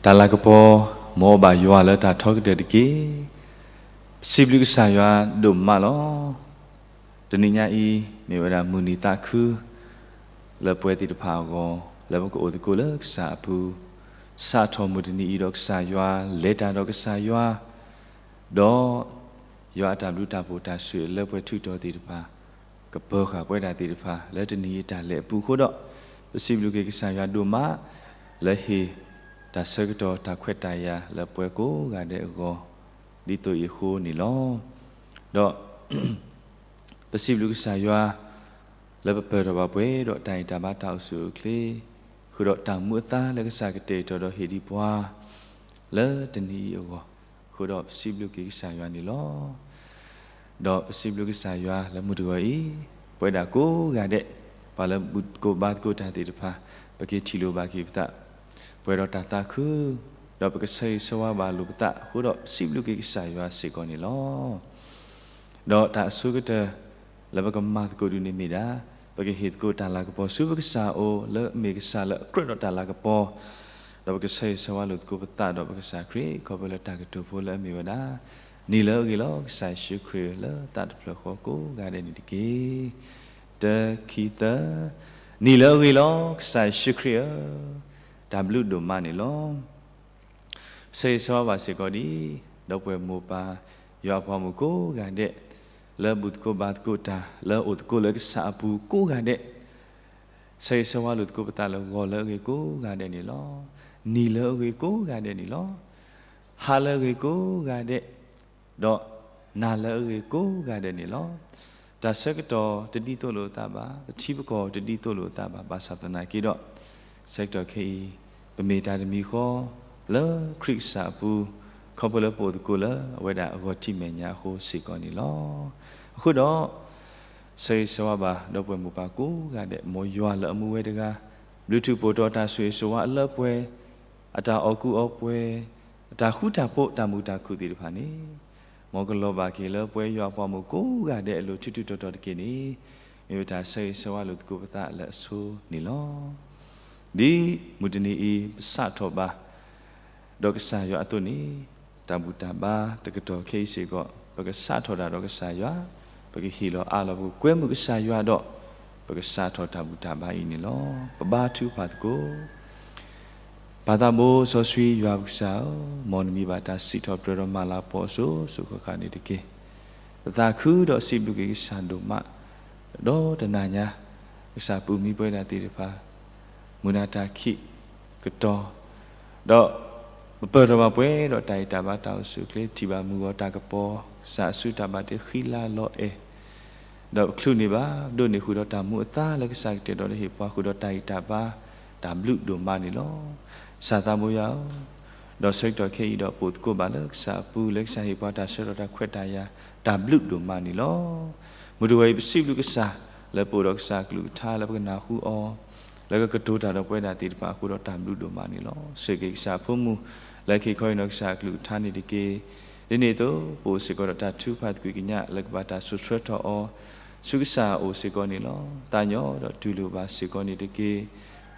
တၢ်လၤကပီၤ မ်အဘၣ်ယွၤလၢတၢ်ထီကတၢၢ်တက့ၢ်. ပစံးဘျုးကစၢ်ယွၤဒိၣ်မးလီၤ. တနံၤညါအံၤ မ့ၢ်ဝဲဒၣ်မုၢ်နံၤသးခု လၢပဝဲသ့ၣ်တဖၣ်အဂီၢ် လၢပကအိၣ်သကိးလၢကစၢ်အပူၤ, စးထီၣ်မုၢ်တနံၤအံၤဒီးကစၢ်ယွၤ, လဲၤတၢ်ဒီးကစၢ်ယွၤ, ဒီး ယွၤအတၢ်ဘျုးတၢ်ဖှိၣ်တၢ်ဆိၣ်ဂ့ၤလၢပှဲၤထုးထီၣ်သ့ၣ်တဖၣ် ကပၢၤဃာ်ပဝဲဒၣ်သ့ၣ်တဖၣ် လၢတနံၤအံၤတၢ်လဲၤအပူၤအဃိဒီး, ပစံးဘျုးက့ၤကစၢ်ယွၤဒိၣ်မး လၢဟ့ၣ်တၢ်ဆၢကတီၢ်တၢ်ခွဲးတၢ်ယာ်လၢပှၤကိးဂၤဒဲးအဂီၢ် ဒ်သိးအံၤအဃိန့ၣ်လီၤ. ဒီး ပစံးဘျုးကစၢ်ယွၤ လၢပပၢၢ်ထီၣ်ဘၣ်ပှဲၤဒီးတၢ်အံၤတၢ်ဘါတၢ်အိၣ်ဆူၣ်အိၣ်ချ့, ဃုာ်ဒီးတၢ်မူအသါလၢကစၢ်ကတဲာ်ကတီၤဒီးဟ့ၣ်ဒံးပှၤ လၢတနံၤအံၤအဂီၢ်, ဃုာ်ဒီးပစံးဘျုးက့ၤကစၢ်ယွၤန့ၣ်လီၤ. ဒီးပစံးဘျုးကစၢ်ယွၤလၢမုၢ်တဂီၤအံၤ, ပဝဲဒၣ်ကိးဂၤဒဲး, ပှၤလၢဘူၣ်သကိးဘါသကိးတၢ်သ့ၣ်တဖၣ်, ပက့ၤထံၣ်လိာ်ဘၣ်က့ၤပသး, ပှဲၤဒီးတၢ်သးခု, ဒီးပကဆၢဂ့ၤဆၢဝါဘၣ်လိာ်ပသးအဃိဒီး ပစံးဘျုးက့ၤကစၢ်ယွၤစ့ၢ်ကီးန့ၣ်လီၤ. ဒီးတၢ်အဆိကတၢၢ် လၢပကမၤသကိးဒုးန့ၣ်မ့ၢ်ဒၣ်, ပကဟ့ၣ်သကိးတၢ်လၤကပီၤဆူပကစၢ်အအိၣ် လၢအမ့ၢ်ကစၢ်လၢအကြၢးဒီးတၢ်လၤကပီၤ, ဒီးပကဆၢဂ့ၤဆၢဝါလိာ်သကိးပသးဒီးပကစၢ်ခရံာ် ခီဖျိလၢတၢ်ကတိၤဖိလၢအမ့ၢ်ဝဲဒၣ်, နံၤလၢအဂ့ၤလီၤ ကစၢ်ယ့ၣ်ၡူးခရံာ်ဧၢ လၢသးတဖျၢၣ်ဃီကိးဂၤဒဲးန့ၣ်တက့ၢ်. တၢ ခံ သၢ, နံၤလၢအဂ့ၤလီၤ ကစၢ်ယ့ၣ်ၡူးခရံာ်ဧၢ, တၢ်ဘျုးဒိၣ်မးန့ၣ်လီၤ. ဆၢဂ့ၤဆၢဝါဘၣ်စ့ၢ်ကီးဒံး, ဒီပုၢ်ဝဲၢ်မိၢ်ပၢ် ယွၤအပှၤမိၢ်ကိးဂၤဒဲး, လၢဘူၣ်သကိးဘါသကိးတၢ် လၢအိၣ်သကိးလၢကစၢ်အပူၤကိးဂၤဒဲး, ဆၢဂ့ၤဆၢဝါလိာ်သကိးပသးလၢဂီၤလၢအဂ့ၤကိးဂၤဒဲးန့ၣ်လီၤ. နံၤလၢအဂ့ၤကိးဂၤဒဲးန့ၣ်လီၤ. ဟါလၢအဂ့ၤကိးဂၤဒဲး, ဒီးနၤလၢအဂ့ၤကိးဂၤဒဲးန့ၣ်လီၤ. တၢ်ဆၢကတီၢ်တဒ်သိးလိာ်အသးဘၣ်, ပထံပကီၢ်တဒ်သိးလိာ်အသးဘၣ်, ဘၣ်ဆၣ်သနာ်က့ဒီး, ဆၢကတီၢ်ခဲအံၤ, ပမ့ၢ်တၢ်တမံၤဃီ လၢခရံာ်ကစၢ်အပူၤ, ခီဖျိလၢပအိၣ်သကိးလၢအဝဲဒၣ်အဂီၢ်ထံးမဲာ်ညါအဃိစ့ၢ်ကီးန့ၣ်လီၤ. အဃိဒီး ဆၢဂ့ၤဆၢဝါဘၣ် ဒီပုၢ်ဝဲၢ်မိၢ်ပၢ်ကိးဂၤဒဲး, မ်ယွၤလၢအမူဝဲတဂၤ, ဘျုးထူးပိာ်တီၤတၢ်ဆိၣ်ဂ့ၤဆိၣ်ဝါအလၢပှဲၤ, အတၢ်အီၣ်ကူအီပှဲၤ, အတၢ်ဃူတၢ်ဖိးတၢ်မုာ်တၢ်ခုၣ်သ့ၣ်တဖၣ်န့ၣ်, မ်ကလီၤဘၣ်က့ၤလၢပဝဲယွၤအပှၤမိၢ်ကိးဂၤဒဲးအလိၤထူးထူးတီၤတီၤတက့ၢ်န့ၣ်, မ့ၢ်ဝဲတၢ်ဆၢဂ့ၤဆၢဝါလိာ်သကိးပသးလၢအဆိန့ၣ်လီၤ. ဒ်မုၢ်တနံၤအံၤ ပစးထီၣ်ဘၣ် ဒီးကစၢ်ယွၤအသိးန့ၣ်, တၢ်ဘူၣ်တၢ်ဘါတကတီၢ်ခဲအံၤစ့ၢ်ကီး ပကစးထီၣ်တၢ်ဒီးကစၢ်ယွၤ, ပကဟ့ၣ်လီၤအးလီၤ ပကကွဲမုာ်ကစၢ်ယွၤဒီး ပကစးထီၣ်တၢ်ဘူၣ်တၢ်ဘါအံၤန့ၣ်လီၤ. ပဘါထုကဖၣ်သကိး ပၢ်သးဘိစီဆှံယွၤပကစၢ်ဧၢ, မ်နမံၤဘၣ်တၢ်စံးထီၣ်ပတြၢၤဒီးမၤလၤကပီၤအစိၤစိၤဃၣ်ဃၣ်န့ၣ်တက့ၢ်. ပသးခုဒီးစံးဘျုးက့ၤကစၢ်ဒိၣ်မး, ဒီးတနၤညါ, ကစၢ်ပူၤမံပဝဲဒၣ်သ့ၣ်တဖၣ်, မုၢ်နၤတၢ်ခံးကတီၢ်, ဒီးပပၢၢ်ထီၣ်ဘၣ်ပှဲၤဒီးတၢ်အံၤတၢ်ဘါတၢ်အိၣ်ဆူၣ်အိၣ်ချ့ ထံၣ်ဘၣ်မုၢ်ဂီၤတၢ်ကပီၤ, ကစၢ်အစုတၢ်ဘၣ်တ့ဃံလၤလီၤအဲၣ် ဒီးပချုးန့ၢ်ဘၣ် ဒိးန့ၢ်ဃုာ်ဒီးတၢ်မူအသါလၢကစၢ်ကတဲာ်ကတီၤဒီးဟ့ၣ်ပှၤဃုာ်ဒီးတၢ်အံၤတၢ်ဘါ, တၢ်ဘျုးဒိၣ်မးန့ၣ်လီၤ. ကစၢ်သးဘိယွၤဧၢ, ဒီးဆၢကတီၢ်ခဲအံၤဒီးပအိၣ်သကိးဘၣ်လၢကစၢ်အပူၤ လၢကစၢ်ဟ့ၣ်ပှၤတၢ်ဆၢကတီၢ်တၢ်ခွဲးတၢ်ယာ်, တၢ်ဘျုးဒိၣ်မးန့ၣ်လီၤ. မုၢ်တဂီၤအံၤပစံးဘျုးကစၢ် လၢပအိၣ်ဒီးကစၢ်အကလုၢ်ကထါလၢပကနၢ်ဟူအီၤ, လၢကကတိၤတၢ်ဒီးပဝဲဒၣ်သ့ၣ်တဖၣ်အဃိဒီးတၢ်ဘျုးဒိၣ်မးန့ၣ်လီၤ. ဆိၣ်ဂ့ၤက့ၤကစၢ်အဖိမုၣ် လၢကဟ့ၣ်ခီဟ့ၣ်နီၤကစၢ်အကလုၢ်ကထါန့ၣ်တက့ၢ်. ဒ်န့ၣ်အသိး ပအိၣ်စ့ၢ်ကီးဒီးတၢ်ထုကဖၣ်သကွံာ်ကညးလၢကဘၣ်တၢ်စိာ်ဆှၢထီၣ်အီၤ ဆူကစၢ်အအိၣ်စ့ၢ်ကီးန့ၣ်လီၤ. သးညီဒီးတူၢ်လိာ်ဘၣ်စ့ၢ်ကီးန့ၣ်တက့ၢ်.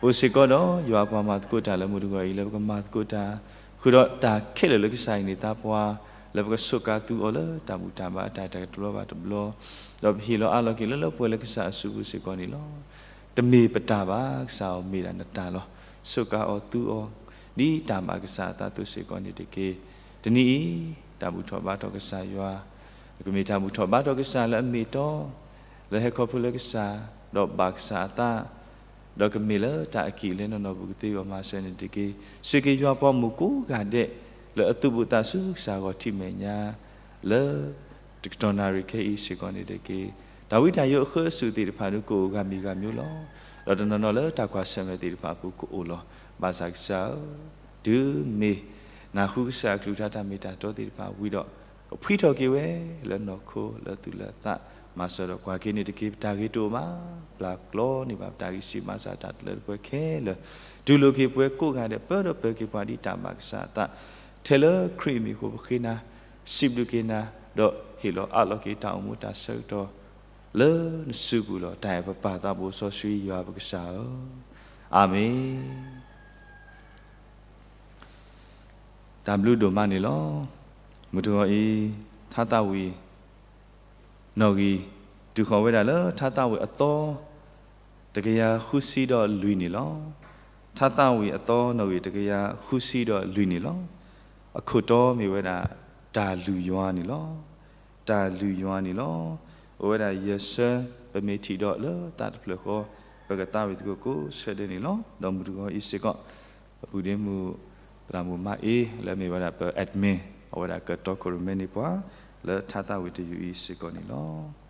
ပအိၣ်စ့ၢ်ကီးဒီးယွၤအပှၤမၤသကိးတၢ်လၢမုၢ်တဂီၤအံၤ လၢပကမၤသကိးတၢ် ဃုာ်ဒီးတၢ်ခဲလၢာ်လၢကစၢ်ဟ့ၣ်န့ၢ်သါပှၤ လၢပကစူးကါသူအီၤလၢတၢ်ဘူၣ်တၢ်ဘါအတၢ်အံၤတၢ်ကတဘျီဘၣ်တဘျီ, ဒီးပဟ့ၣ်လီၤအးလီၤက့ၤလၢလၢပှဲၤပှဲၤလၢကစၢ်အစုပူၤစ့ၢ်ကီးန့ၣ်လီၤ. တမ့ၢ်ပတၢ်ဘၣ်, ကစၢ်ဧၢ မ့ၢ်ဒၣ်နတၢ်လီၤ. စူးကါအီၤသူအီၤ ဒ်တၢ်ဘၣ်ကစၢ်အသးအသိးစ့ၢ်ကီးန့ၣ်တက့ၢ်. တနံၤအံၤ တၢ်ဘူၣ်ထီၣ်ဘါထီၣ်ကစၢ်ယွၤ ကမ့ၢ်တၢ်ဘူၣ်ထီၣ်ဘါထီၣ်ကစၢ်လၢအမ့ၢ်အတီ, လၢဟဲခီဖျိလၢကစၢ်, ဒီးဘၣ်ကစၢ်အသး, ဒီးကမ့ၢ်လၢတၢ်အကံၢ်အလဲနီၢ်နီၢ်ပူၤကသ့အဂီၢ်မၤစၢၤန့ၣ်တက့ၢ်. စူးက့ၤယွၤပှၤမိၢ်ကိးဂၤဒဲး လၢအသူၣ်ဘၣ်သးဆူကစၢ်ဂီၢ်ထံးမဲာ်ညါ လၢ တကတီၢ်နၣ်ရံၣ်ခဲအံၤစ့ၢ်ကီးန့ၣ်တက့ၢ်. တၢ်ဝံတၢ်ယိးအဃၢအစုးသ့ၣ်တဖၣ်ဒုးကအိၣ်ဂၤမံၤဂၤမံၤလီၤ. ဒီးတနီၤနီၤလၢတၢ်ကွၢ်ဆၢၣ်မဲာ်သ့ၣ်တဖၣ်အပူၤကအိၣ်လီၤ. ဘၣ်ဆၣ်ကစၢ်ဧၢ, တုၤမ့ၢ်နၢ်ဟူကစၢ်အကလုၢ်ကထါတၢ်မ့ၢ်တၢ်တီသ့ၣ်တဖၣ်ဝံၤဒီး ကဖှံထီၣ်က့ၤဝဲလၢနီၢ်ခိလၢသူၣ်လၢသး, မၤစၢၤဒီးကွၢ်က့ၤန့ၣ်တက့ၢ်. ပတၢ်ဂ့ၤတအိၣ်ဘၣ်, ပျၢ်ကျီန့ၢ်ဘၣ်ပတၢ်ဂံၢ်စၢ်ဘါစၢ်တၢ်တလၢတပှဲၤခဲလၢာ်, တူၢ်လိာ်က့ၤပဝဲကိးဂၤဒဲး ပၢဒီးပၢၤက့ၤပှၤဒ်တၢ်ဘၣ်ကစၢ်အသး, ထဲလၢခရံာ်အမံၤအဃိပဃ့နၤ, စံးဘျုးက့ၤနၤ, ဒီးဟ့ၣ်လီၤအးလီၤက့ၤတၢ်အိၣ်မူတၢ်ဆၢကတီၢ် လၢနစုပူၤလီၤ. တၢ်အဲၣ်ပပၢ်သးဘိစီဆှံယွၤပကစၢ်ဧၢ, အၤမ့ၣ်. တၢ်ဘျုးဒိၣ်မးန့ၣ်လီၤ. မုၢ်တဂီၤအံၤ ထါသးဝံၣ် နီၣ်ဂံၢ် တုၤဃီၤဝဲဒၣ်လၢထါသးဝံၣ်အသီ တကယၤဃုဆံဒီးလွံၢ်န့ၣ်လီၤ. ထါသးဝံၣ်အသီနီၣ်ဂံၢ်တကယၤဃုဆံဒီးလွံၢ်န့ၣ်လီၤ. အခိၣ်တီမ့ၢ်ဝဲဒၣ် တၢ်လုၢ်ယွၤန့ၣ်လီၤ. တၢ်လုၢ်ယွၤန့ၣ်လီၤ. အိၣ်ဝဲဒၣ်ယဲၢ်ဆၢ ပမ့ၢ်ထံၣ်ဒီးလၢသးတဖျၢၣ်ဃီ ပကသးဝံၣ်သကိးကိးဆၢဒဲးန့ၣ်လီၤ. ဒီးမုၢ်တဂီၤအံၤစ့ၢ်ကီး ပပုၢ်ဒ့မုၣ် သရၣ်မုၣ်မၤအ့ လၢအမ့ၢ်ဝဲဒၣ်ပ admin အဝဲဒၣ်ကတီခိၣ်ရိၣ်မဲန့ၢ်ပှၤ လၢထါသးဝံၣ်တယုၢ်အံၤစ့ၢ်ကီးန့ၣ်လီၤ.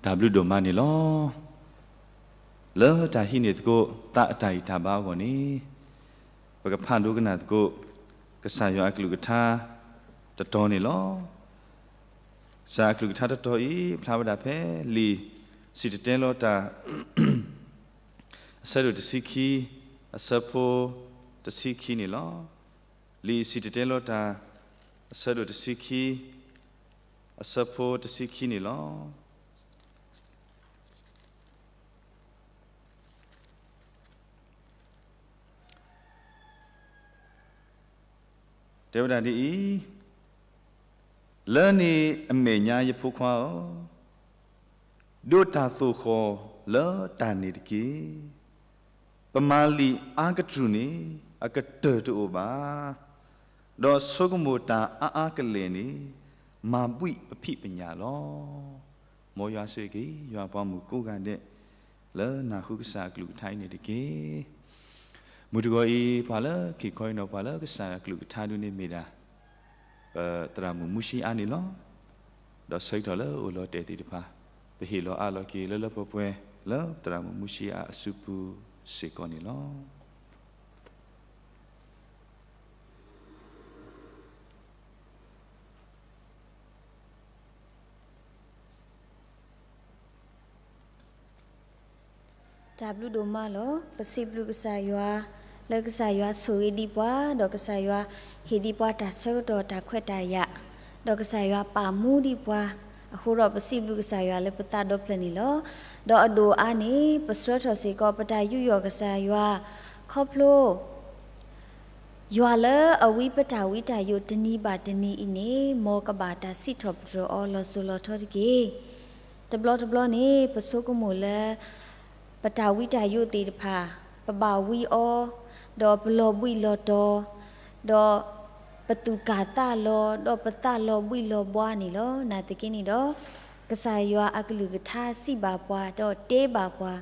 တၢ်ဘျုးဒိၣ်မးန့ၣ်လီၤ. လၢတၢ်ဟံးန့ၢ်သကိး သးအတၢ်ဂံၢ်တၢ်ဘါအဂီၢ်န့ၣ် ပကဖးဒိကနၣ်သကိး ကစၢ်ယွၤအကလုၢ်ကထါတတီၤန့ၣ်လီၤ. ကစၢ်အကလုၢ်ကထါတတီၤအံၤ ဖျါဝဲဒၣ်ဖဲ လံာ်စံၣ်တဲၤတဲလီၤတၢ် အဆၢဒိၣ်တဆံခံ အဆၢဖိတဆံခံန့ၣ်လီၤ. လံာ်စံၣ်တဲၤတဲလီၤတၢ် အဆၢဒိၣ်တဆံခံ အဆၢဖိတဆံခံန့ၣ်လီၤ. တဲဝဲဒၣ်ဒ်အံၤ, လၢန့ၣ်အမဲာ်ညါယဖိခွါဧၢ, ဒိးတၢ်သိၣ်ဃီၣ်လၢတၢ်န့ၣ်တက့ၢ်. ပမၤလံာ်အါကတြူၢ်န့ၣ် အကတၢၢ်တအိၣ်ဘၣ်, ဒီးဆိကမိၣ်တၢ်အါအါကလဲာ်န့ၣ် မၤဘှံးပဖံးပညၣ်လီၤ. မ်ယွၤဆိၣ်ဂ့ၤက့ၤ ယွၤအပှၤမုၣ်ကိးဂၤဒဲး လၢနၢ်ဟူကစၢ်အကလုၢ်ကထါအံၤန့ၣ်တက့ၢ်. မုၢ်တဂီၤအံၤ ပှၤလၢခံခီအံၤနီၤ ပှၤလၢကစၢ်အကလုၢ်ကထါဒုန့ၣ်မ့ၢ်ဒၣ် ပသရၣ်မုၣ်မူၡ့အါန့ၣ်လီၤ. ဒီးဆၢကတီၢ်လၢအိၣ်လီၤတဲာ်သ့ၣ်တဖၣ် ပဟ့ၣ်လီၤအးလီၤက့ၤလၢလၢပှဲၤပှဲၤ လၢသရၣ်မုၣ်မူၡ့အါအစုပူၤစ့ၢ်ကီးန့ၣ်လီၤ. တၢ်ဘျုးဒိၣ်မးလီၤ. ပစံးဘျုးကစၢ်ယွၤ လၢကစၢ်ယွၤဆိၣ်ဂ့ၤဒံးပှၤ ဒီးကစၢ်ယွၤဟ့ၣ်ဒံးပှၤတၢ်ဆၢကတီၢ်တၢ်ခွဲးတၢ်ယာ် ဒီးကစၢ်ယွၤပာ်မူဒံးပှၤ အဃိဒီးပစံးဘျုးကစၢ်ယွၤလၢပသးဒီဖျၢၣ်န့ၣ်လီၤ. ဒီးအဒိၣ်အါန့ၣ် ပဆှၢထီၣ်စ့ၢ်ကီးပတၢ်ယူးယီၣ်ကစၢ်ယွၤ ခီဖျိ ယွၤလၢအဝံပတၢ်ဝံတၢ်ယိးတနံၤဘၣ်တနံၤအံၤန့ၣ် မ်ကဘၣ်တၢ်စံးထီၣ်ပတြၢၤအီၤလီၤစိၤလီၤထီတက့ၢ်. တဘျီတဘျီန့ၣ် ပဆိကမိၣ်လၢ ပတၢ်ဝံတၢ်ယိးသ့ၣ်တဖၣ် ပဘၣ်ဝံအီၤ, ဒီးပလီၤဘှံးလီၤတီၤ, ဒီးပသူၣ်ကၢ်သးလီၤ, ဒီးပသးလီၤဘှံးလီၤဘှါန့ၣ်လီၤ. နာ်သက့န့ၣ်ဒီး ကစၢ်ယွၤအကလုၢ်ကထါစံးဘၣ်ပှၤ ဒီးတဲဘၣ်ပှၤ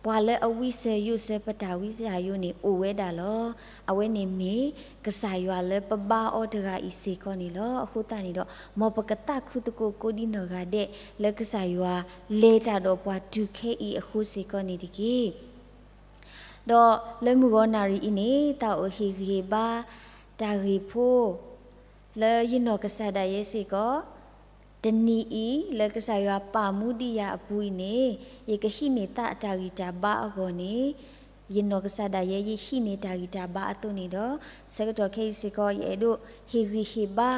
ပှၤလၢအဝံစၢၤယိးစၢၤပတၢ်ဝံတၢ်ယိးန့ၣ် အိၣ်ဝဲဒၣ်လီၤ. အဝဲန့ၣ်မ့ၢ်ကစၢ်ယွၤလၢပဘါအီၤတဂၤအံၤစ့ၢ်ကီးန့ၣ်လီၤ. အဃိသတးန့ၣ်ဒီး မ်ပကသးခုသကိးကိးဒံနီၢ်ဂၤဒဲး လၢကစၢ်ယွၤလဲၤတၢ်ဒီးပှၤတုၤခဲအံၤအဃိစ့ၢ်ကီးန့ၣ်တက့ၢ်. ဒီးလၢမုၢ်ဂီၤနၣ်ရံၣ်အံၤန့ၣ် သးအိၣ်ဟ့ၣ်ဂံၢ်ဟ့ၣ်ဘါ တၢ်ဂ့ၢ်ဖိ လၢယနီၢ်ကစၢ်ဒၣ်ယဲစ့ၢ်ကီး တနံၤအံၤ လၢကစၢ်ယွၤပာ်မူဒံးယၤအပူၤအံၤန့ၣ် ယကဟံးန့ၢ်သးအတၢ်ဂံၢ်တၢ်ဘါအဂီၢ်န့ၣ် ယနီၢ်ကစၢ်ဒၣ်ယဲ ယဟံးန့ၢ်တၢ်ဂံၢ်တၢ်ဘါအသိးန့ၣ်ဒီး ဆၢကတီၢ်ခဲအံၤစ့ၢ်ကီး ယအဲၣ်ဒိးဟ့ၣ်ဂံၢ်ဟ့ၣ်ဘါ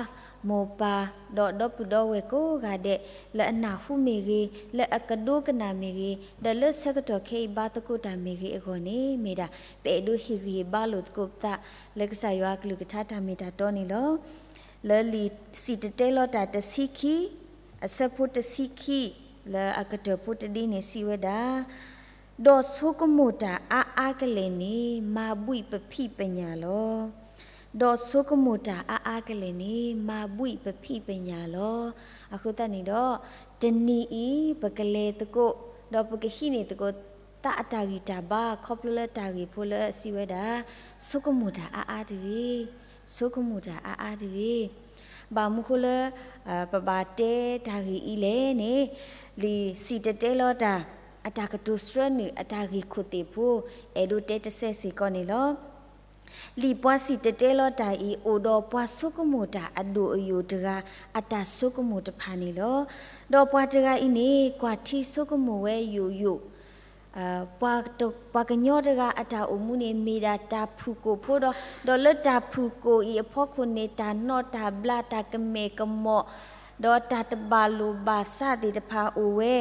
မိၢ်ပၢ် ဒီးဒီပုၢ်ဒီဝဲၢ်ကိးဂၤဒဲး လၢအနၢ်ဟူမ့ၢ်ဂ့ၤ, လၢအကဒိကနၣ်မ့ၢ်ဂ့ၤ, ဒီးလၢဆၢကတီၢ်ခဲအံၤဘါသကိးတၢ်မ့ၢ်ဂ့ၤအဂီၢ်န့ၣ် မ့ၢ်ဒၣ် ပအဲၣ်ဒိးဟ့ၣ်ဂံၢ်ဟ့ၣ်ဘါလိာ်သကိးပသး လၢကစၢ်ယွၤအကလုၢ်ကထါတၢ်မ့ၢ်တၢ်တီန့ၣ်လီၤ. လၢလံာ်စံၣ်တဲၤတဲလီၤတၢ်တဆံခံ အဆၢဖိတဆံခံ လၢအကတၢၢ်ဖိတဒ့န့ၣ်စံးဝဲဒၣ်, ဒီးဆိကမိၣ်တၢ်အါအါကလဲာ်န့ၣ် မၤဘှံးပဖံးပညၣ်လီၤ. ဒီးဆိကမိၣ်တၢ်အါအါကလဲာ်န့ၣ် မၤဘှံးပဖံးပညၣ်လီၤ. အဃိသတးန့ၣ်ဒီး တနံၤအံၤ ပကလဲၤသကိး ဒီးပကဟံးန့ၢ်သကိး သးအတၢ်ဂံၢ်တၢ်ဘါ ခီဖျိလၢတၢ်ဂ့ၢ်ဖိလၢအစံးဝဲဒၣ် ဆိကမိၣ်တၢ်အါအါတဂ့ၤ, ဆိကမိၣ်တၢ်အါအါတဂ့ၤ. ဘၣ်မနုၤဃိလၢ ပဘၣ်တဲတၢ်ဂ့ၢ်အံၤလဲၣ်န့ၣ် လံာ်စံၣ်တဲၤတဲလီၤတၢ် အတၢ်ကတိၤဆှၢနုာ် အတၢ်ဂ့ၢ်ခိၣ်သ့ၣ်ဖိ အဲၣ်ဒိးတဲတစဲးစ့ၢ်ကီးန့ၣ်လီၤ. လံာ်ပှၤစံၣ်တဲၤတဲလီၤတၢ်အံၤ အိၣ်ဒီးပှၤဆိကမိၣ်တၢ်အဒိၣ်အယိာ်တဂၤ အတၢ်ဆိကမိၣ်တဖၣ်န့ၣ်လီၤ. ဒီးပှၤတဂၤအံၤန့ၣ် ကွၢ်ထံဆိကမိၣ်ဝဲယိာ်ယိာ် ပှၤကညီတဂၤအတၢ်အိၣ်မူန့ၣ် မ့ၢ်ဒၣ်တၢ်ဖုၣ်ကိာ်ဖိဒီး ဒီးလၢတၢ်ဖုၣ်ကိာ်အံၤအဖီခိၣ်န့ၣ် တၢ်နီၣ်တၢ်ဘျး တၢ်ကမဲာ်ကမီၤ ဒီးတၢ်တဘၣ်လိာ်ဘၣ်စးသ့ၣ်တဖၣ်အိၣ်ဝဲ,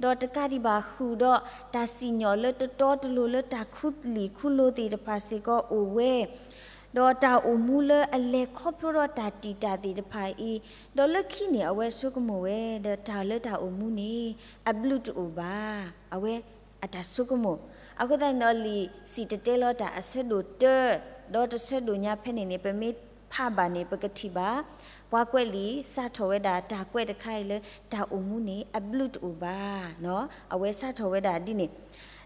ဒီးတကးဒံးဘၣ်ဃုာ်ဒီးတၢ်စံၣ်ညီၣ်လၢတတီတလိၤလၢတၢ်ခူလံာ်ခူလိၤသ့ၣ်တဖၣ်စ့ၢ်ကီးအိၣ်ဝဲ, ဒီးတၢ်အိၣ်မူလၢအလဲၤခီဖျိဒီးတၢ်တံာ်တာ်သ့ၣ်တဖၣ်အံၤ, ဒီးလၢခံန့ၣ် အဝဲဆိကမိၣ်ဝဲ ဒီးတၢ်လၢတၢ်အိၣ်မူန့ၣ် အဘျုးတအိၣ်ဘၣ်. အဝဲအတၢ်ဆိကမိၣ်. အဃိသတးန့ၣ်ဒီး လံာ်စံၣ်တဲၤတဲလီၤတၢ်အဆၢဒိၣ်တၢ ဒီးတဆၢဒိၣ်ညါဖဲန့ၣ်န့ၣ် ပမ့ၢ်ဖးဘၣ်န့ၣ် ပကထံၣ်ဘၣ် ပှၤကွဲးလံာ်စးထီၣ်ဝဲဒၣ်တၢ်ကွဲးတခါအံၤလၢ တၢ်အိၣ်မူန့ၣ် အဘျုးတအိၣ်ဘၣ်. အဝဲစးထီၣ်ဝဲဒၣ်ဒ်န့ၣ်,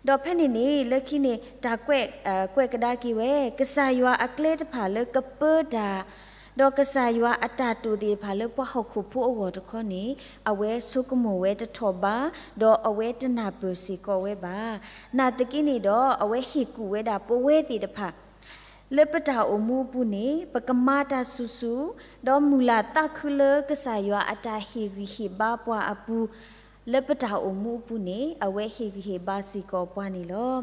ဒီးဖဲန့ၣ်န့ၣ် လၢခံန့ၣ် တၢ်ကွဲး ကွဲးကဒါက့ၤဝဲ ကစၢ်ယွၤအကျဲတဖၣ်လၢကပၢတၢ် ဒီးကစၢ်ယွၤအတၢ်တိာ်သ့ၣ်တဖၣ်လၢပှၤဟီၣ်ခိၣ်ဖိအဂီၢ်တခီန့ၣ် အဝဲဆိကမိၣ်ဝဲတထီၣ်ဘး, ဒီးအဝဲတနၢ်ပၢၢ်စ့ၢ်ကီးဝဲဘၣ်. နာ်သက့န့ၣ်ဒီး အဝဲဟ့ၣ်ကူၣ်ဝဲဒၣ်ပဝဲသ့ၣ်တဖၣ် လၢပတၢ်အိၣ်မူအပူၤန့ၣ် ပကမၤတၢ်ဆူၣ်ဆူၣ်, ဒီးမုၢ်လၢ်သးခုလၢကစၢ်ယွၤအတၢ်ဟ့ၣ်ဂံၢ်ဟ့ၣ်ဘါပှၤအပူၤ, လၢပတၢ်အိၣ်မူအပူၤန့ၣ် အဝဲဟ့ၣ်ဂံၢ်ဟ့ၣ်ဘါစ့ၢ်ကီးပှၤန့ၣ်လီၤ.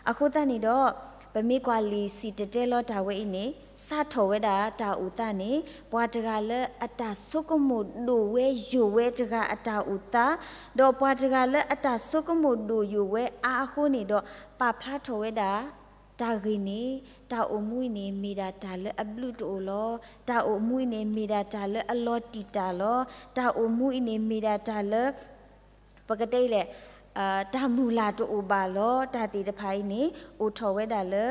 အဃိသတးန့ၣ်ဒီး ပမ့ၢ်ကွၢ်လံာ်စံၣ်တဲၤတဲလီၤတၢ်ဝဲအံၤန့ၣ် စးထီၣ်ဝဲဒၣ်တၢ်အိၣ်သးန့ၣ် ပှၤတဂၤလၢအတၢ်ဆိကမိၣ်ဒိၣ်ဝဲယိာ်ဝဲတဂၤအတၢ်အိၣ်သး, ဒီးပှၤတဂၤလၢအတၢ်ဆိကမိၣ်ဒိၣ်ယိာ်ဝဲအါအဃိန့ၣ်ဒီး ပာ်ဖျါထီၣ်ဝဲဒၣ် တၢ်ဂ့ၢ်န့ၣ် တၢ်အိၣ်မူအံၤန့ၣ် မ့ၢ်ဒၣ်တၢ်လၢအဘျုးတအိၣ်လီၤ. တၢ်အိၣ်မူအံၤန့ၣ် မ့ၢ်ဒၣ်တၢ်လၢအလီၤတံာ်တာ်လီၤ. တၢ်အိၣ်မူအံၤန့ၣ် မ့ၢ်ဒၣ်တၢ်လၢ ပကတဲလဲၣ် တၢ်မုၢ်လၢ်တအိၣ်ဘၣ်လီၤ. တၢ်သ့ၣ်တဖၣ်အံၤန့ၣ် အိၣ်ထီၣ်ဝဲဒၣ်လၢ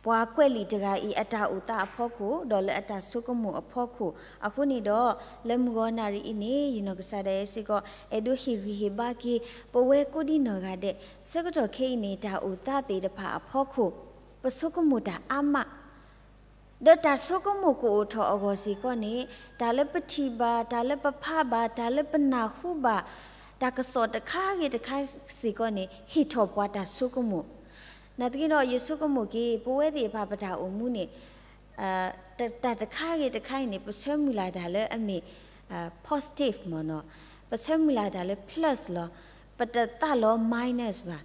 ပ ပှၤကွဲးလံာ်တဂၤအံၤ အတၢ်အိၣ်သးအဖီခိၣ် ဒီးလၢအတၢ်ဆိကမိၣ်အဖီခိၣ်အဃိန့ၣ်ဒီး, လၢမုၢ်ဂီၤနၣ်ရံၣ်အံၤန့ၣ် ယနီၢ်ကစၢ်ဒၣ်ယဲစ့ၢ်ကီး အဲၣ်ဒိးဟ့ၣ်ဂံၢ်ဟ့ၣ်ဘါက့ၤ ပဝဲကိးဒံနီၢ်ဂၤဒဲး ဆၢကတီၢ်ခဲအံၤန့ၣ် တၢ်အိၣ်သးသ့ၣ်တဖၣ်အဖီခိၣ် ပဆိကမိၣ်တၢ်အါမး ဒီးတၢ်ဆိကမိၣ်ကအိၣ်ထီၣ်အဂီၢ်စ့ၢ်ကီးန့ၣ်, တၢ်လၢပထံၣ်ဘၣ်, တၢ်လၢပဖးဘၣ်, တၢ်လၢပနၢ်ဟူဘၣ်, တၢ်ကစီၣ်တခါဂ့ၤတခါစ့ၢ်ကီးန့ၣ် ဟ့ၣ်ထီၣ်ပှၤတၢ်ဆိကမိၣ်. နာ်သက့ဒီး ယဆိကမိၣ်က့ၤ ပဝဲသ့ၣ်တဖၣ်ပတၢ်အိၣ်မူန့ၣ် တၢ်တခါဂ့ၤတခါအံၤန့ၣ် ပဆၢမုၢ်လၢ်တၢ်လၢအမ့ၢ် positive မ့ၢ်နီၤ, ပဆၢမုၢ်လၢ်တၢ်လၢ plus လီၤ. ပတသးလီ minus ဘၣ်.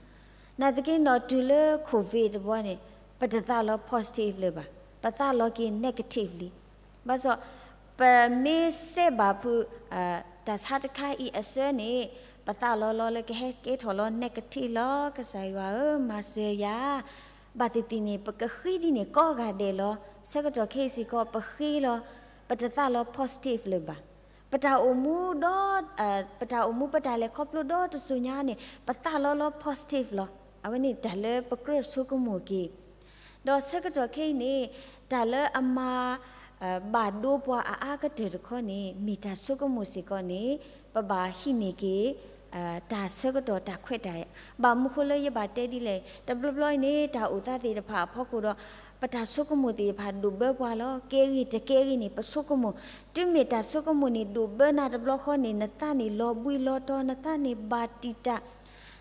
နာ်သက့ဒီး တုၤလၢ COVID တဘျီန့ၣ် ပတသးလီ positive လၢၤဘၣ်, ပသးလီက့ၤ negative လံ. ဘၣ်ဆၣ် ပမ့ၢ်စဲးဘၣ်ဖုး တၢ်ဆါတခါအံၤအဆၢန့ၣ် ပသးလီလီၤလၢကဟဲကဲထီၣ်လီ negative လီၤ. ကစၢ်ယွၤဧၢ မၤစၢၤယၤ ဘၣ်သ့ၣ်သ့ၣ်န့ၣ် ပကဃ့ဒ်န့ၣ်ကိးဂၤဒဲးလီၤ. ဆၢကတီၢ်ခဲအံၤစ့ၢ်ကီး ပဃ့လီၤ, ပတသးလီ positive လၢၤဘၣ်. ပတၢ်အိၣ်မူဒီး ပတၢ်အိၣ်မူပတၢ်လဲၤခီဖျိဒီတစိၤညါန့ၣ် ပသးလီလီ positive လီၤ. အဝဲန့ၣ်တၢ်လၢပကြၢးဆိကမိၣ်က့ၤ ဒီးဆၢကတီၢ်ခဲအံၤန့ၣ် တၢ်လၢအမၤ ဘၣ်ဒိပှၤအါအါကတၢၢ်တခီန့ၣ် မ့ၢ်တၢ်ဆိကမိၣ်စ့ၢ်ကီးန့ၣ် ပဘၣ်ဟံးန့ၢ်က့ၤ တၢ်ဆၢကတီၢ်တၢ်ခွဲးတၢ်ယာ်. ဘၣ်မနုၤဃိလၢယဘၣ်တဲဒ်လဲၣ်, တဘျီဘျီအံၤန့ၣ် တၢ်အိၣ်သးသ့ၣ်တဖၣ်အဖီခိၣ်ဒီး ပတၢ်ဆိကမိၣ်သ့ၣ်တဖၣ်ဒိၣ်ဘၢပှၤလီၤ. ကဲဂ့ၤတကဲဂ့ၤန့ၣ် ပဆိကမိၣ်, တုၤမ့ၢ်တၢ်ဆိကမိၣ်န့ၣ် ဒိၣ်ဘၢနၤတဘျီဃီန့ၣ် နသးန့ၣ်လီၤဘှံးလီၤတီၤ, နသးန့ၣ်ဘၣ်တံာ်တာ်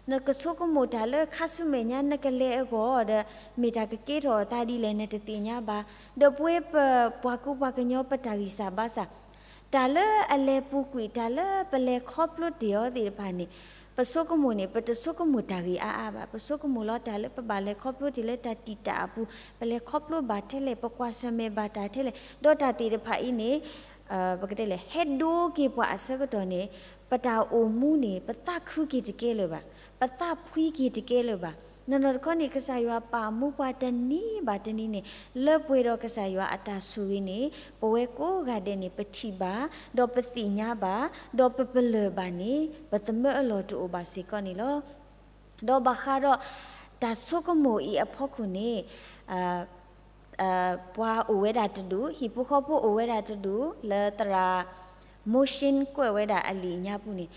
နကဆိကမိၣ်တၢ်လၢခါဆူမဲာ်ညါနကလဲၤအဂီၢ်ဒီး မ့ၢ်တၢ်ကကဲထီၣ်အသးဒ်လဲၣ် နတသ့ၣ်ညါဘၣ်. ဒီးပဝဲပပှၤကူပှၤကညီပတၢ်ဂံၢ်စၢ်ဘါစၢ် တၢ်လၢအလဲၤပူၤကွံာ် တၢ်လၢပလဲၤခီဖျိတ့ၢ်အီၤသ့ၣ်တဖၣ်န့ၣ် ပဆိကမိၣ်န့ၣ် ပတဆိကမိၣ်တၢ်ဂ့ၤအါအါဘၣ်. ပဆိကမိၣ်လီၤတၢ်လၢပဘၣ်လဲၤခီဖျိတ့ၢ်လၢတၢ်တံာ်တာ်အပူၤ, ပလဲၤခီဖျိဘၣ်ထဲလဲၣ်, ပကွၢ်ဆၢၣ်မဲာ်ဘၣ်တၢ်ထဲလဲၣ်, ဒီးတၢ်သ့ၣ်တဖၣ်အံၤန့ၣ် ပကတဲလဲၣ် ဟဲဒိက့ၤပှၤအဆၢကတီၢ်န့ၣ် ပတၢ်အိၣ်မူန့ၣ် ပသးခုက့ၤတကဲလၢၤဘၣ်, ပသးဖှံက့ၤတကဲလၢၤဘၣ်. နီၢ်နီၢ်တခီန့ၣ် ကစၢ်ယွၤပာ်မူပှၤတနံၤဘၣ်တနံၤန့ၣ် လၢပှဲၤဒီးကစၢ်ယွၤအတၢ်ဆိၣ်ဂ့ၤန့ၣ် ပဝဲကိးဂၤဒဲးန့ၣ် ပထံၣ်ဘၣ်, ဒီးပသ့ၣ်ညါဘၣ်, ဒီးပပလၢၢ်ဘၣ်န့ၣ် ပသမၢအလီၢ်တအိၣ်ဘၣ်စ့ၢ်ကီးန့ၣ်လီၤ. ဒီးဘၣ်ဃးဒီး တၢ်ဆိကမိၣ်အံၤအဖီခိၣ်န့ၣ် ပှၤအိၣ်ဝဲဒၣ်တဒူၣ်, ဟံၣ်ဖိဃီဖိအိၣ်ဝဲဒၣ်တဒူၣ် လၢသရၣ် Motion ကွဲးဝဲဒၣ်အလံာ်ညါပူၤန့ၣ်,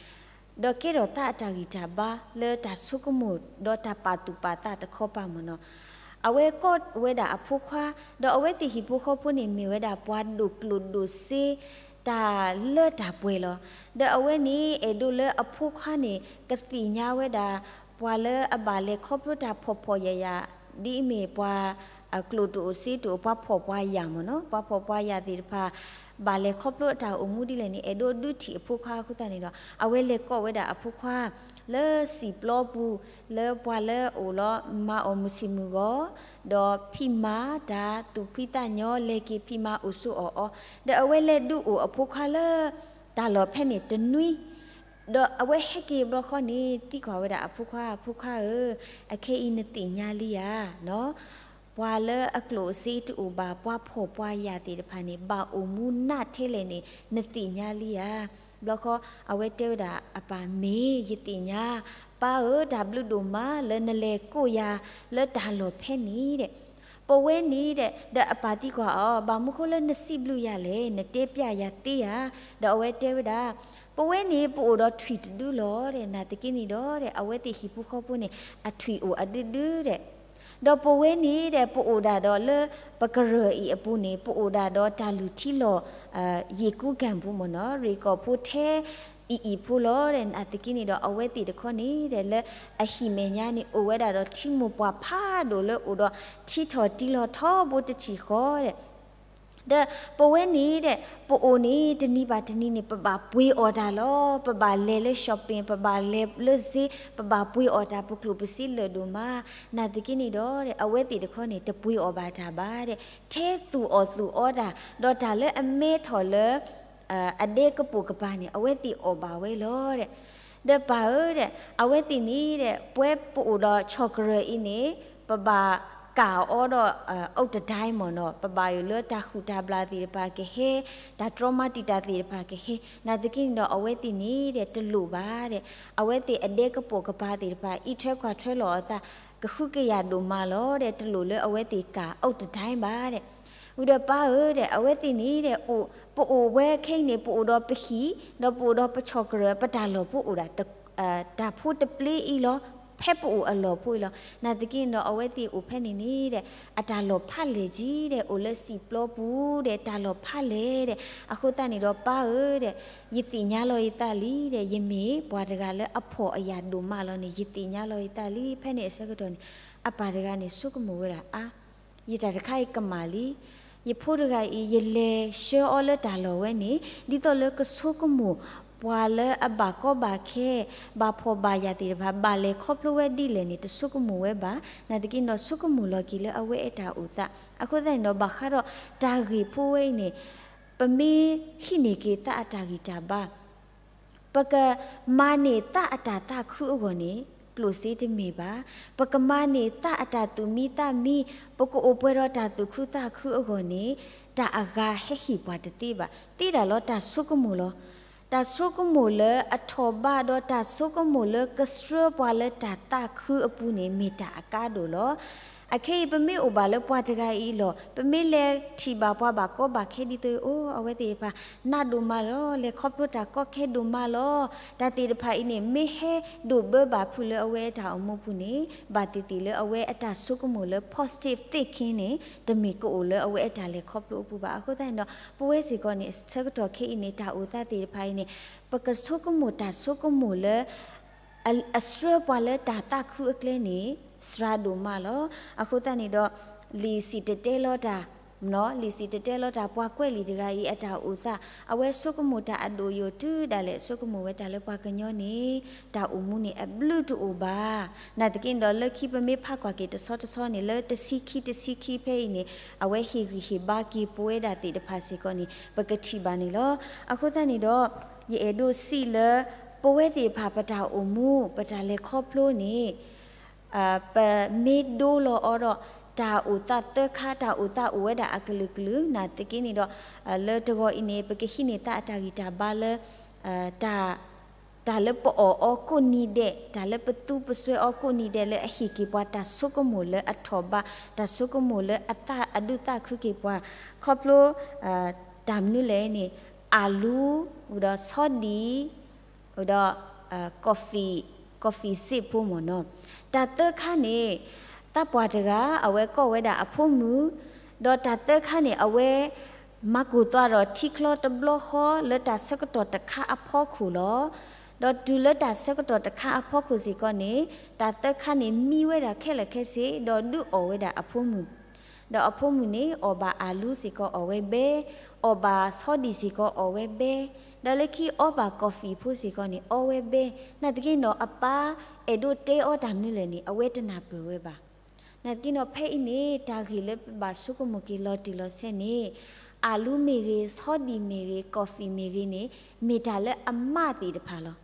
ဒီးကဲထီၣ်သးအတၢ်ဂံၢ်တၢ်ဘါလၢတၢ်ဆိကမိၣ် ဒီးတၢ်ပာ်သူၣ်ပာ်သးတခီပၤမ့ၢ်နီၤ. အဝဲကိးဝဲဒၣ်အဖိခွါ, ဒီးအဝဲသ့ၣ်ဟံၣ်ဖိဃီဖိန့ၣ် မ့ၢ်ဝဲဒၣ်ပှၤဒိၣ်ကျိၣ်ဒိၣ်စ့ တၢ်လၢတၢ်ပှဲၤလီၤ. ဒီးအဝဲန့ၣ် အဲၣ်ဒိးလၢအဖိခွါန့ၣ် ကသ့ၣ်ညါဝဲဒၣ် ပှၤလၢအဘၣ်လဲၤခီဖျိတၢ်ဖှီၣ်ဖှီၣ်ယာ်ယာ် ဒ်အမ့ၢ်ပှၤအကျိၣ်တအိၣ်စ့တအိၣ် ပှၤဖှီၣ်ပှၤယာ်မ့ၢ်နီၤ, ပှၤဖှီၣ်ပှၤယာ်သ့ၣ်တဖၣ် ဘၣ်လဲၤခီဖျိအတၢ်အိၣ်မူဒ်လဲၣ်န့ၣ် အဲၣ်ဒိးဒုးထံၣ်အဖိခွါအဃိသတးန့ၣ်ဒီး အဝဲလဲၤကိးဝဲဒၣ်အဖိခွါ လၢစံာ်ပျီပူၤ လၢပှၤလၢအအိၣ်လီၤမၤအီၣ်မုၢ်ဆ့ၣ်မုၢ်ဂီၤ, ဒီးဖံးမၤတၢ်သူၣ်ဖှံသးညီ လဲၤက့ၤဖံးမၤအိၣ်ဆိးအီၣ်အီၤ, ဒီးအဝဲလဲၤဒုးအိၣ်အဖိခွါလၢ တၢ်လီၢ်ဖဲန့ၣ်တနွံ, ဒီးအဝဲဟဲက့ၤဘျီဃီန့ၣ် သံကွၢ်ဝဲဒၣ်အဖိခွါ, ဖိခွါဧၢ, အခဲအံၤနသ့ၣ်ညါလံဧါ, ပှၤလၢအကျိၣ်အစ့တအိၣ်ဘၣ် ပှၤဖှီၣ်ပှၤယာ်သ့ၣ်တဖၣ်န့ၣ် ဘၣ်အိၣ်မူနးထဲလဲၣ်န့ၣ် နသ့ၣ်ညါလံဧါ. ဘျီဃီ အဝဲတဲဝဲဒၣ်အပၢ်, မ့ၢ်ယသ့ၣ်ညါ, ပၢ်ဧၢ, တၢ်ဘျုးဒိၣ်မးလၢနလဲၤကိးယၤလၢတၢ်လီၢ်ဖဲန့ၣ်ဒီး ပဝဲန့ၣ်ဒီး ဒီးအပၢ်သံကွၢ်အီၤ, ဘၣ်မနုၤဃိလၢနစံးဘျုးယၤလဲၣ်, နတဲပျဲယၤသ့ဧါ. ဒီးအဝဲတဲဝဲဒၣ်, ပဝဲန့ၣ် ပအိၣ်ဒီးထွံၣ်တဒုလီၤဒီး နာ်သက့န့ၣ်ဒီး အဝဲသ့ၣ်ဟံၣ်ဖိဃီဖိန့ၣ် အထွံၣ်အိၣ်အဒုဒုဒီး ဒီးပဝဲန့ၣ်ဒီး ပအိၣ်ဒၣ်ဒီးလၢ ပကရၢၢ်အံၤအပူၤန့ၣ် ပအိၣ်ဒၣ်ဒီးတၢ်လုၢ်ထံလီၢ် ယ့ၣ်ကူကၣ်ပူၤမ့ၢ်နီၤ, ရ့ၣ်ကီၢ်ဖိထဲ အံၤအံၤဖိလီၤဒီး နာ်သက့န့ၣ်ဒီး အဝဲသ့ၣ်တခီန့ၣ်ဒီး လၢအဟံၣ်မဲာ်ညါန့ၣ် အိၣ်ဝဲဒၣ်ဒီးထံမိၢ်ပှၢ်ဖးဒိၣ်လၢအိၣ်ဒီးထံထီၣ်တံလီၤထီဘိတထံၣ်ဃီဒီး ဒီးပဝဲန့ၣ်ဒီး ပအိၣ်န့ၣ်တနံၤဘၣ်တနံၤန့ၣ် ပဘၣ်ပှ့ၤအီၣ်တၢ်လီၤ, ပဘၣ်လဲၤလၢ shopping, ပဘၣ်လဲၤလၢစ့, ပဘၣ်ပှ့ၤအီၣ်တၢ် ပကျိၣ်ပစ့လၢာ်ဒိၣ်မး, နာ်သက့န့ၣ်ဒီး အဝဲသ့ၣ်တခီန့ၣ် တပှ့ၤအီၣ်ဘၣ်တၢ်ဘၣ်ဒီး ထဲသူၣ်အီၣ်သူၣ်အီတၢ် ဒီးတၢ်လၢအမဲထီၣ်လၢ အဒဲကပိာ်ကပၤန့ၣ် အဝဲသ့ၣ်အီၣ်ဘၣ်ဝဲလီၤဒီး ဒီးပၢ်ဧၢဒီး အဝဲသ့ၣ်န့ၣ်ဒီး ပဝဲပအိၣ်ဒီးဆီၣ်ကရၢၢ်အံၤန့ၣ် ပဘၣ်ကၢ်အီၤဒီး အုတ်တဒိုင်းမ့ၢ်နီၤ, ပဘၣ်ယိၣ်လၢတၢ်ဟုၣ်တၢ်ဘျၣ်သ့ၣ်တဖၣ်ကဟဲ, တၢ်တြီမၤတံာ်တာ်သ့ၣ်တဖၣ်ကဟဲ, နာ်သက့န့ၣ်ဒီး အဝဲသ့ၣ်န့ၣ်ဒီး တလိၣ်ဘၣ်ဒီး အဝဲသ့ၣ်အဒဲကပိာ်ကပၤသ့ၣ်တဖၣ် အံးထွဲကွၢ်ထွဲလီၤအသး ကဟုကယာ်ဒိၣ်မးလီၤဒီး တလိၣ်လၢအဝဲသ့ၣ်ကၢ်အိၣ်တဒၣ်ဘၣ်ဒီး, ဝံၤဒီးပၢ်ဧၢဒီး အဝဲသ့ၣ်န့ၣ်ဒီး အိၣ် ပအိၣ်ဝဲခဲအံၤန့ၣ် ပအိၣ်ဒီးပဟံၣ် ဒီးပအိၣ်ဒီးပဆီၣ်ကရၢၢ် ပတၢ်လီၢ်ဖိအိၣ်ဒၣ် တၢ်ဖိတပျ့အံၤလီၤ, ဖဲပအိၣ်အလီၢ်ဖိအံၤလီၤ. နာ်သက့န့ၣ်ဒီး အဝဲသ့ၣ်အိၣ်ဖဲန့ၣ်န့ၣ်ဒီး အတၢ်လီၢ်ဖးလဲၢ်က့ၤဒီး အိၣ်လၢစံာ်ပျီပူၤဒီး တၢ်လီၢ်ဖးလဲၢ်ဒီး အဃိသတးန့ၣ်ဒီး ပၢ်ဧၢဒီး ယသ့ၣ်ညါလီၤယသးလံဒီး ယမ့ၢ်ပှၤတဂၤလၢအဖှီၣ်အယာ်ဒိၣ်မးလီၤန့ၣ် ယသ့ၣ်ညါလီၤယသးလံ. ဖဲန့ၣ်အဆၢကတီၢ်န့ၣ် အပၢ်တဂၤန့ၣ် ဆိကမိၣ်ဝဲဒၣ်အါ ယတၢ်တခါအံၤကမၣ်လံ. ယဖိတဂၤအံၤ ယလဲၤဆှၢအီၤလၢတၢ်လီၢ်ဝဲန့ၣ် ဒ်သိးလၢကဆိကမိၣ် ပှၤလၢအဘၣ်ကီဘၣ်ခဲ ဘၣ်ဖှီၣ်ဘၣ်ယာ်သ့ၣ်တဖၣ် ဘၣ်လဲၤခီဖျိဝဲဒ်လဲၣ်န့ၣ် တဆိကမိၣ်ဝဲဘၣ်. နာ်သက့ဒီး ဆိကမိၣ်လီၤက့ၤလၢအဝဲအဲၣ်တၢ်အိၣ်သး. အဃိသတးန့ၣ်ဒီး ဘၣ်ဃးဒီးတၢ်ဂ့ၢ်ဖိဝဲအံၤန့ၣ် ပမ့ၢ်ဟံးန့ၢ်က့ၤသးအတၢ်ဂံၢ်တၢ်ဘါ ပကမၤန့ၢ်သးအတၢ်သးခုအဂီၢ်န့ၣ် ကျိၣ်စ့တမ့ၢ်ဘၣ်. ပကမၤန့ၢ်သးအတၢ်သူၣ်မံသးမံ, ပကအိၣ်ပှဲၤဒီးတၢ်သူၣ်ခုသးခုအဂီၢ်န့ၣ် တၢ်အဂၤဟဲဟ့ၣ်ပှၤတသ့ဘၣ်. သ့ဒၣ်လီၤ တၢ်ဆိကမိၣ်လီၤ. တၢ်ဆိကမိၣ်လၢအထီၣ်ဘးဒီးတၢ်ဆိကမိၣ်လၢကဆှၢပှၤလၢတၢ်သးခုအပူၤန့ၣ် မ့ၢ်တၢ်အကါဒိၣ်လီၤ. အခဲအံၤ ပမ့ၢ်အိၣ်ဘၣ်လၢပှၤတဂၤအံၤအလီၢ်, ပမ့ၢ်လဲၤထံၣ်ဘၣ်ပှၤဘၣ်ကီဘၣ်ခဲဒ်သိး အိၣ် အဝဲသ့ၣ်တဖၣ် နးဒိၣ်မးလီၤ, လဲၤခီဖျိတၢ်ကီခဲဒိၣ်မးလီၤ. တၢ်သ့ၣ်တဖၣ်အံၤန့ၣ် မ့ၢ်ဟဲဒိးဘၢဘၣ်ဖုးလၢအဝဲအတၢ်အိၣ်မူပူၤန့ၣ် ဘၣ်သ့ၣ်သ့ၣ်လၢအဝဲအတၢ်ဆိကမိၣ်လၢ positive thinking န့ၣ် တမ့ၢ်ကအိၣ်လၢအဝဲအတၢ်လဲၤခီဖျိအပူၤဘၣ်. အဃိသတးန့ၣ်ဒီး ပဝဲစ့ၢ်ကီးန့ၣ် ဆၢကတီၢ်ခဲအံၤန့ၣ် တၢ်အိၣ်သးသ့ၣ်တဖၣ်အံၤန့ၣ် ပကဆိကမိၣ်တၢ်ဆိကမိၣ်လၢ အ အဆှၢပှၤလၢတၢ်သးခုအကျဲန့ၣ် စှၤဒိၣ်မးလီၤ. အဃိသတးန့ၣ်ဒီး လံာ်စံၣ်တဲၤတဲလီၤတၢ် လံာ်စံၣ်တဲၤတဲလီၤတၢ် ပှၤကွဲးလံာ်တဂၤအံၤအတၢ်အိၣ်သး အဝဲဆိကမိၣ်တၢ်အဒိၣ်ယိာ်တုၤဒၣ်လဲာ် ဆိကမိၣ်ဝဲတၢ်လၢပှၤကညီန့ၣ် တၢ်အိၣ်မူန့ၣ်အဘျုးတအိၣ်ဘၣ်. နာ်သက့ဒီး လၢခံပမ့ၢ်ဖးကွၢ်က့ၤတဆီတဆီန့ၣ် လၢတဆံခံတဆံခံဖဲအံၤန့ၣ် အဝဲဟ့ၣ်ဂံၢ်ဟ့ၣ်ဘါက့ၤပဝဲဒၣ်သ့ၣ်တဖၣ်စ့ၢ်ကီးန့ၣ် ပကထံၣ်ဘၣ်န့ၣ်လီၤ. အဃိသတးန့ၣ်ဒီး ယအဲၣ်ဒိးစံးလၢ ပဝဲသ့ၣ်တဖၣ်ပတၢ်အိၣ်မူ ပတၢ်လဲၤခီဖျိန့ၣ် ပမ့ၢ်ဒိလီၤအီၤဒီး တၢ်အိၣ်သးသၢခါ တၢ်အိၣ်သးအိၣ်ဝဲဒၣ်အကလုာ်ကလုာ် နာ်သက့န့ၣ်ဒီး လၢတဂီၤအံၤန့ၣ် ပကဟံးန့ၢ်သးအတၢ်ဂံၢ်တၢ်ဘါလၢ တၢ် တၢ်လၢပအီၣ်အီကိးနံၤဒဲး တၢ်လၢပသူပစွဲအီၤကိးနံၤဒဲး လၢအဟ့ၣ်က့ၤပှၤတၢ်ဆိကမိၣ်လၢအထီၣ်ဘး တၢ်ဆိကမိၣ်လၢအသးအဒုးသးခုက့ၤပှၤ ခီဖျိ တၢ်မနုၤလဲၣ်န့ၣ် အၤလူ ဒီးဆီဒံၣ် ဒီး coffee coffee စ့ဖိမ့ၢ်နီၤ. တၢ်သၢခါန့ၣ် သးပှၢ်တဂၤ အဝဲကိးဝဲဒၣ်အဖိမုၣ် ဒီးတၢ်သၢခါန့ၣ် အဝဲ မၤကိၢ်သွးဒီးထံချီတဘျီဃီ လၢတၢ်ဆၢကတီၢ်တခါအဖီခိၣ်လီၤ. ဒီးတုၤလၢတၢ်ဆၢကတီၢ်တခါအဖီခိၣ်စ့ၢ်ကီးန့ၣ် တၢ်သၢခါန့ၣ် မံဝဲဒၣ်ခဲလၢာ်ခဲဆ့ ဒီးဒုးအီၣ်ဝဲဒၣ်အဖိမုၣ် ဒီးအဖိမုၣ်န့ၣ် အီၣ်ဘၣ်အၤလူစ့ၢ်ကီးအီၣ်ဝဲဘဲ, အီၣ်ဘၣ်ဆီဒံၣ်စ့ၢ်ကီးအီၣ်ဝဲဘဲ, ဒီးလၢခံအီဘၣ် coffee ဖိစ့ၢ်ကီးန့ၣ် အီဝဲဘဲ. နာ်သက့ဒီး အပၢ်အဲၣ်ဒိးတဲအီၤတၢ်မနုၤလဲၣ်န့ၣ် အဝဲတနၢ်ပၢၢ်ဝဲဘၣ်. နာ်သက့ဒီး ဖဲအံၤန့ၣ် တၢ်ဂ့ၢ်လၢပဘၣ်ဆိကမိၣ်က့ၤလီၤတံၢ်လီၤဆဲးန့ၣ် အၤလူမ့ၢ်ဂ့ၤ, ဆီဒံၣ်မ့ၢ်ဂ့ၤ, coffee မ့ၢ်ဂ့ၤန့ၣ် မ့ၢ်တၢ်လၢအမးသ့ၣ်တဖၣ်လီၤ.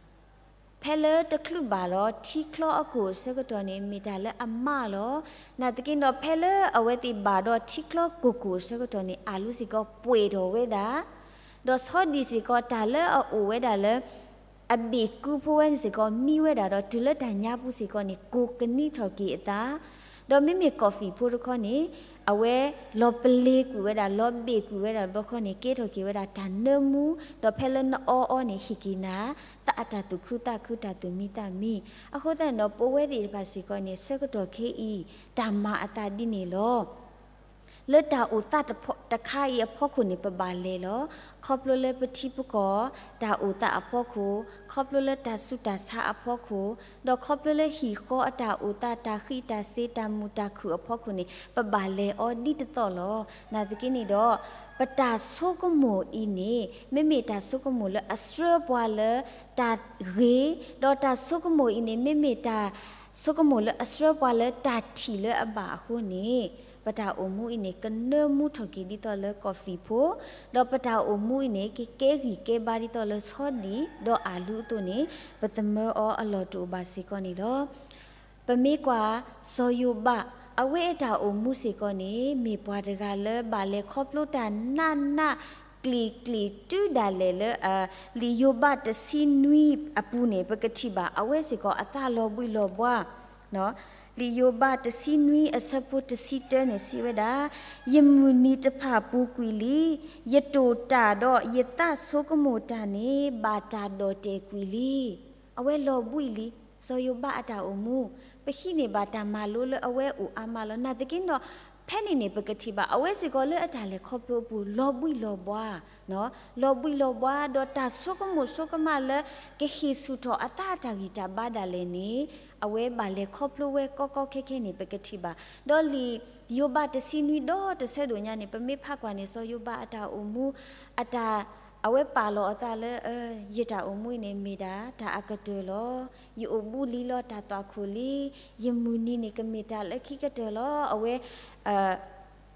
ဖဲလၢတချုးဘၣ်ဒီးထံချီအကိာ်အဆၢကတီၢ်န့ၣ် မ့ၢ်တၢ်လၢအမးလီၤ. နာ်သက့ဒီး ဖဲလၢအဝဲသ့ၣ်ဘၣ်ဒီးထံချီကိၢ်ကိၢ်အဆၢကတီၢ်န့ၣ် အၤလူစ့ၢ်ကီးပှဲၤထီၣ်ဝဲဒၣ်, ဒီးဆီဒံၣ်စ့ၢ်ကီး တၢ်လၢအအိၣ်ဝဲဒၣ်လၢ အဘ့ၣ်ကူဖိဝဲန့ၣ်စ့ၢ်ကီး မံဝဲဒၣ်ဒီး တုၤလၢတၢ်ညါပူၤစ့ၢ်ကီးန့ၣ် ကိၢ်ကနံထီၣ်က့ၤအသး, ဒီးမ့မ့ၢ် coffee ဖိတခီန့ၣ် အဝဲလီၤပလ့ၤကွံာ်ဝဲဒၣ်, လီၤဘ့ၣ်ကွံာ်ဝဲဒၣ်တဘျီဃီန့ၣ် ကဲထီၣ်က့ၤဝဲဒၣ်တၢ်နၢမူ, ဒီးဖဲလၢနအီအီၤန့ၣ် ဟ့ၣ်က့ၤနၤ သးအတၢ်သူၣ်ခုသးခု တၢ်သူၣ်မံသးမံ. အဃိသတးန့ၣ်ဒီး ပဝဲသ့ၣ်တဖၣ်စ့ၢ်ကီးန့ၣ် ဆၢကတီၢ်ခဲအံၤ တၢ်မၤအသးဒ်န့ၣ်လီၤ. လၢတၢ်အိၣ်သးတဖ တခါအံၤအဖီခိၣ်န့ၣ် ပဘၣ်လဲၤလီၤ. ခီဖျိလၢပထံပကီၢ် တၢ်အိၣ်သးအဖီခိၣ်, ခီဖျိလၢတၢ်ဆူးတၢ်ဆါအဖီခိၣ်, ဒီးခီဖျိလၢဟံၣ်ဃီအတၢ်အိၣ်သး တၢ်ဃံးတၢ်စ့ၤ တၢ်မုာ်တၢ်ခုၣ်အဖီခိၣ်န့ၣ် ပဘၣ်လဲၤအီၤဒ်တသီၣ်လီၤ. နာ်သက့န့ၣ်ဒီး ပတၢ်ဆိကမိၣ်အံၤန့ၣ် မ့မ့ၢ်တၢ်ဆိကမိၣ်လၢအဆှၢပှၤလၢတၢ်ဂ့ၤ, ဒီးတၢ်ဆိကမိၣ်အံၤန့ၣ် မ့မ့ၢ်တၢ်ဆိကမိၣ်လၢအဆှၢပှၤလၢတၢ်ထံၣ်လၢအဘၣ်အဃိန့ၣ် ပတၢ်အိၣ်မူအံၤန့ၣ် ကနၢမူထီၣ်က့ၤဒ်သိးလၢ coffee ဖိ, ဒီးပတၢ်အိၣ်မူအံၤန့ၣ် ကကဲဂံၢ်ကဲဘါဒ်သိးလၢဆီဒံၣ် ဒီးအၤလူအသိးန့ၣ် ပသမၢအီၤအလီၢ်တအိၣ်ဘၣ်စ့ၢ်ကီးန့ၣ်လီၤ. ပမ့ၢ်ကွၢ် စီၤယိၤဘး အဝဲအတၢ်အိၣ်မူစ့ၢ်ကီးန့ၣ် မ့ၢ်ပှၤတဂၤလၢဘၣ်လဲၤခီဖျိတၢ်နးနးကျံၤကျံၤတုၤဒၣ်လဲာ်လၢ လံာ်ယိၤဘးတဆံနွံအပူၤန့ၣ် ပကထံၣ်ဘၣ် အဝဲစ့ၢ်ကီးအသးလီၤဘှံးလီၤဘှါ, နီၤ လံာ်ယိၤဘးတဆံနွံအဆၢဖိတဆံတၢန့ၣ်စံးဝဲဒၣ်, ယမုၢ်နံၤတဖၣ်ပူၤကွံာ်လံ, ယတိာ်တၢ်ဒီးယသးဆိကမိၣ်တၢ်န့ၣ် ဘၣ်တၢ်ဒီၣ်တဲာ်ကွံာ်လံ. အဝဲလီၤဘှံးလံ, စီၤယိၤဘးအတၢ်အိၣ်မူ, ပဟံးန့ၢ်ဘၣ်တၢ်မၤလိလၢအဝဲအိၣ်အါမးလီၤ. နာ်သက့ဒီး ဖဲန့ၣ်န့ၣ် ပကထံၣ်ဘၣ် အဝဲစ့ၢ်ကီးလၢအတၢ်လဲၤခီဖျိအပူၤ လီၤဘှံးလီၤဘှါ လီၤဘှံးလီၤဘှါ ဒီးတၢ်ဆိကမိၣ်ဆိကမးလၢ ကဟ့ၣ်ဆူၣ်ထီၣ်အသးအတၢ်ဂံၢ်တၢ်ဘါဒၣ်လဲာ်န့ၣ် အဝဲဘၣ်လဲၤခီဖျိဝဲကီကီခဲခဲန့ၣ် ပကထံၣ်ဘၣ်. ဒီးလံာ်ယိၤဘးတဆံနွံဒီတဆၢဒိၣ်ညါန့ၣ် ပမ့ၢ်ဖးကွၢ်န့ၣ် စီၤယိၤဘးအတၢ်အိၣ်မူ အတၢ် အဝဲပာ်လီၤအသးလၢ ယတၢ်အိၣ်မူအံၤန့ၣ် မ့ၢ်ဒၣ်တၢ်အကတၢၢ်လီၤ. ယအိၣ်ဘူးလံလီၤတၢ်သွၣ်ခိၣ်လံ. ယမုၢ်နံၤန့ၣ် ကမ့ၢ်တၢ်လၢခံကတၢၢ်လီၤ. အဝဲ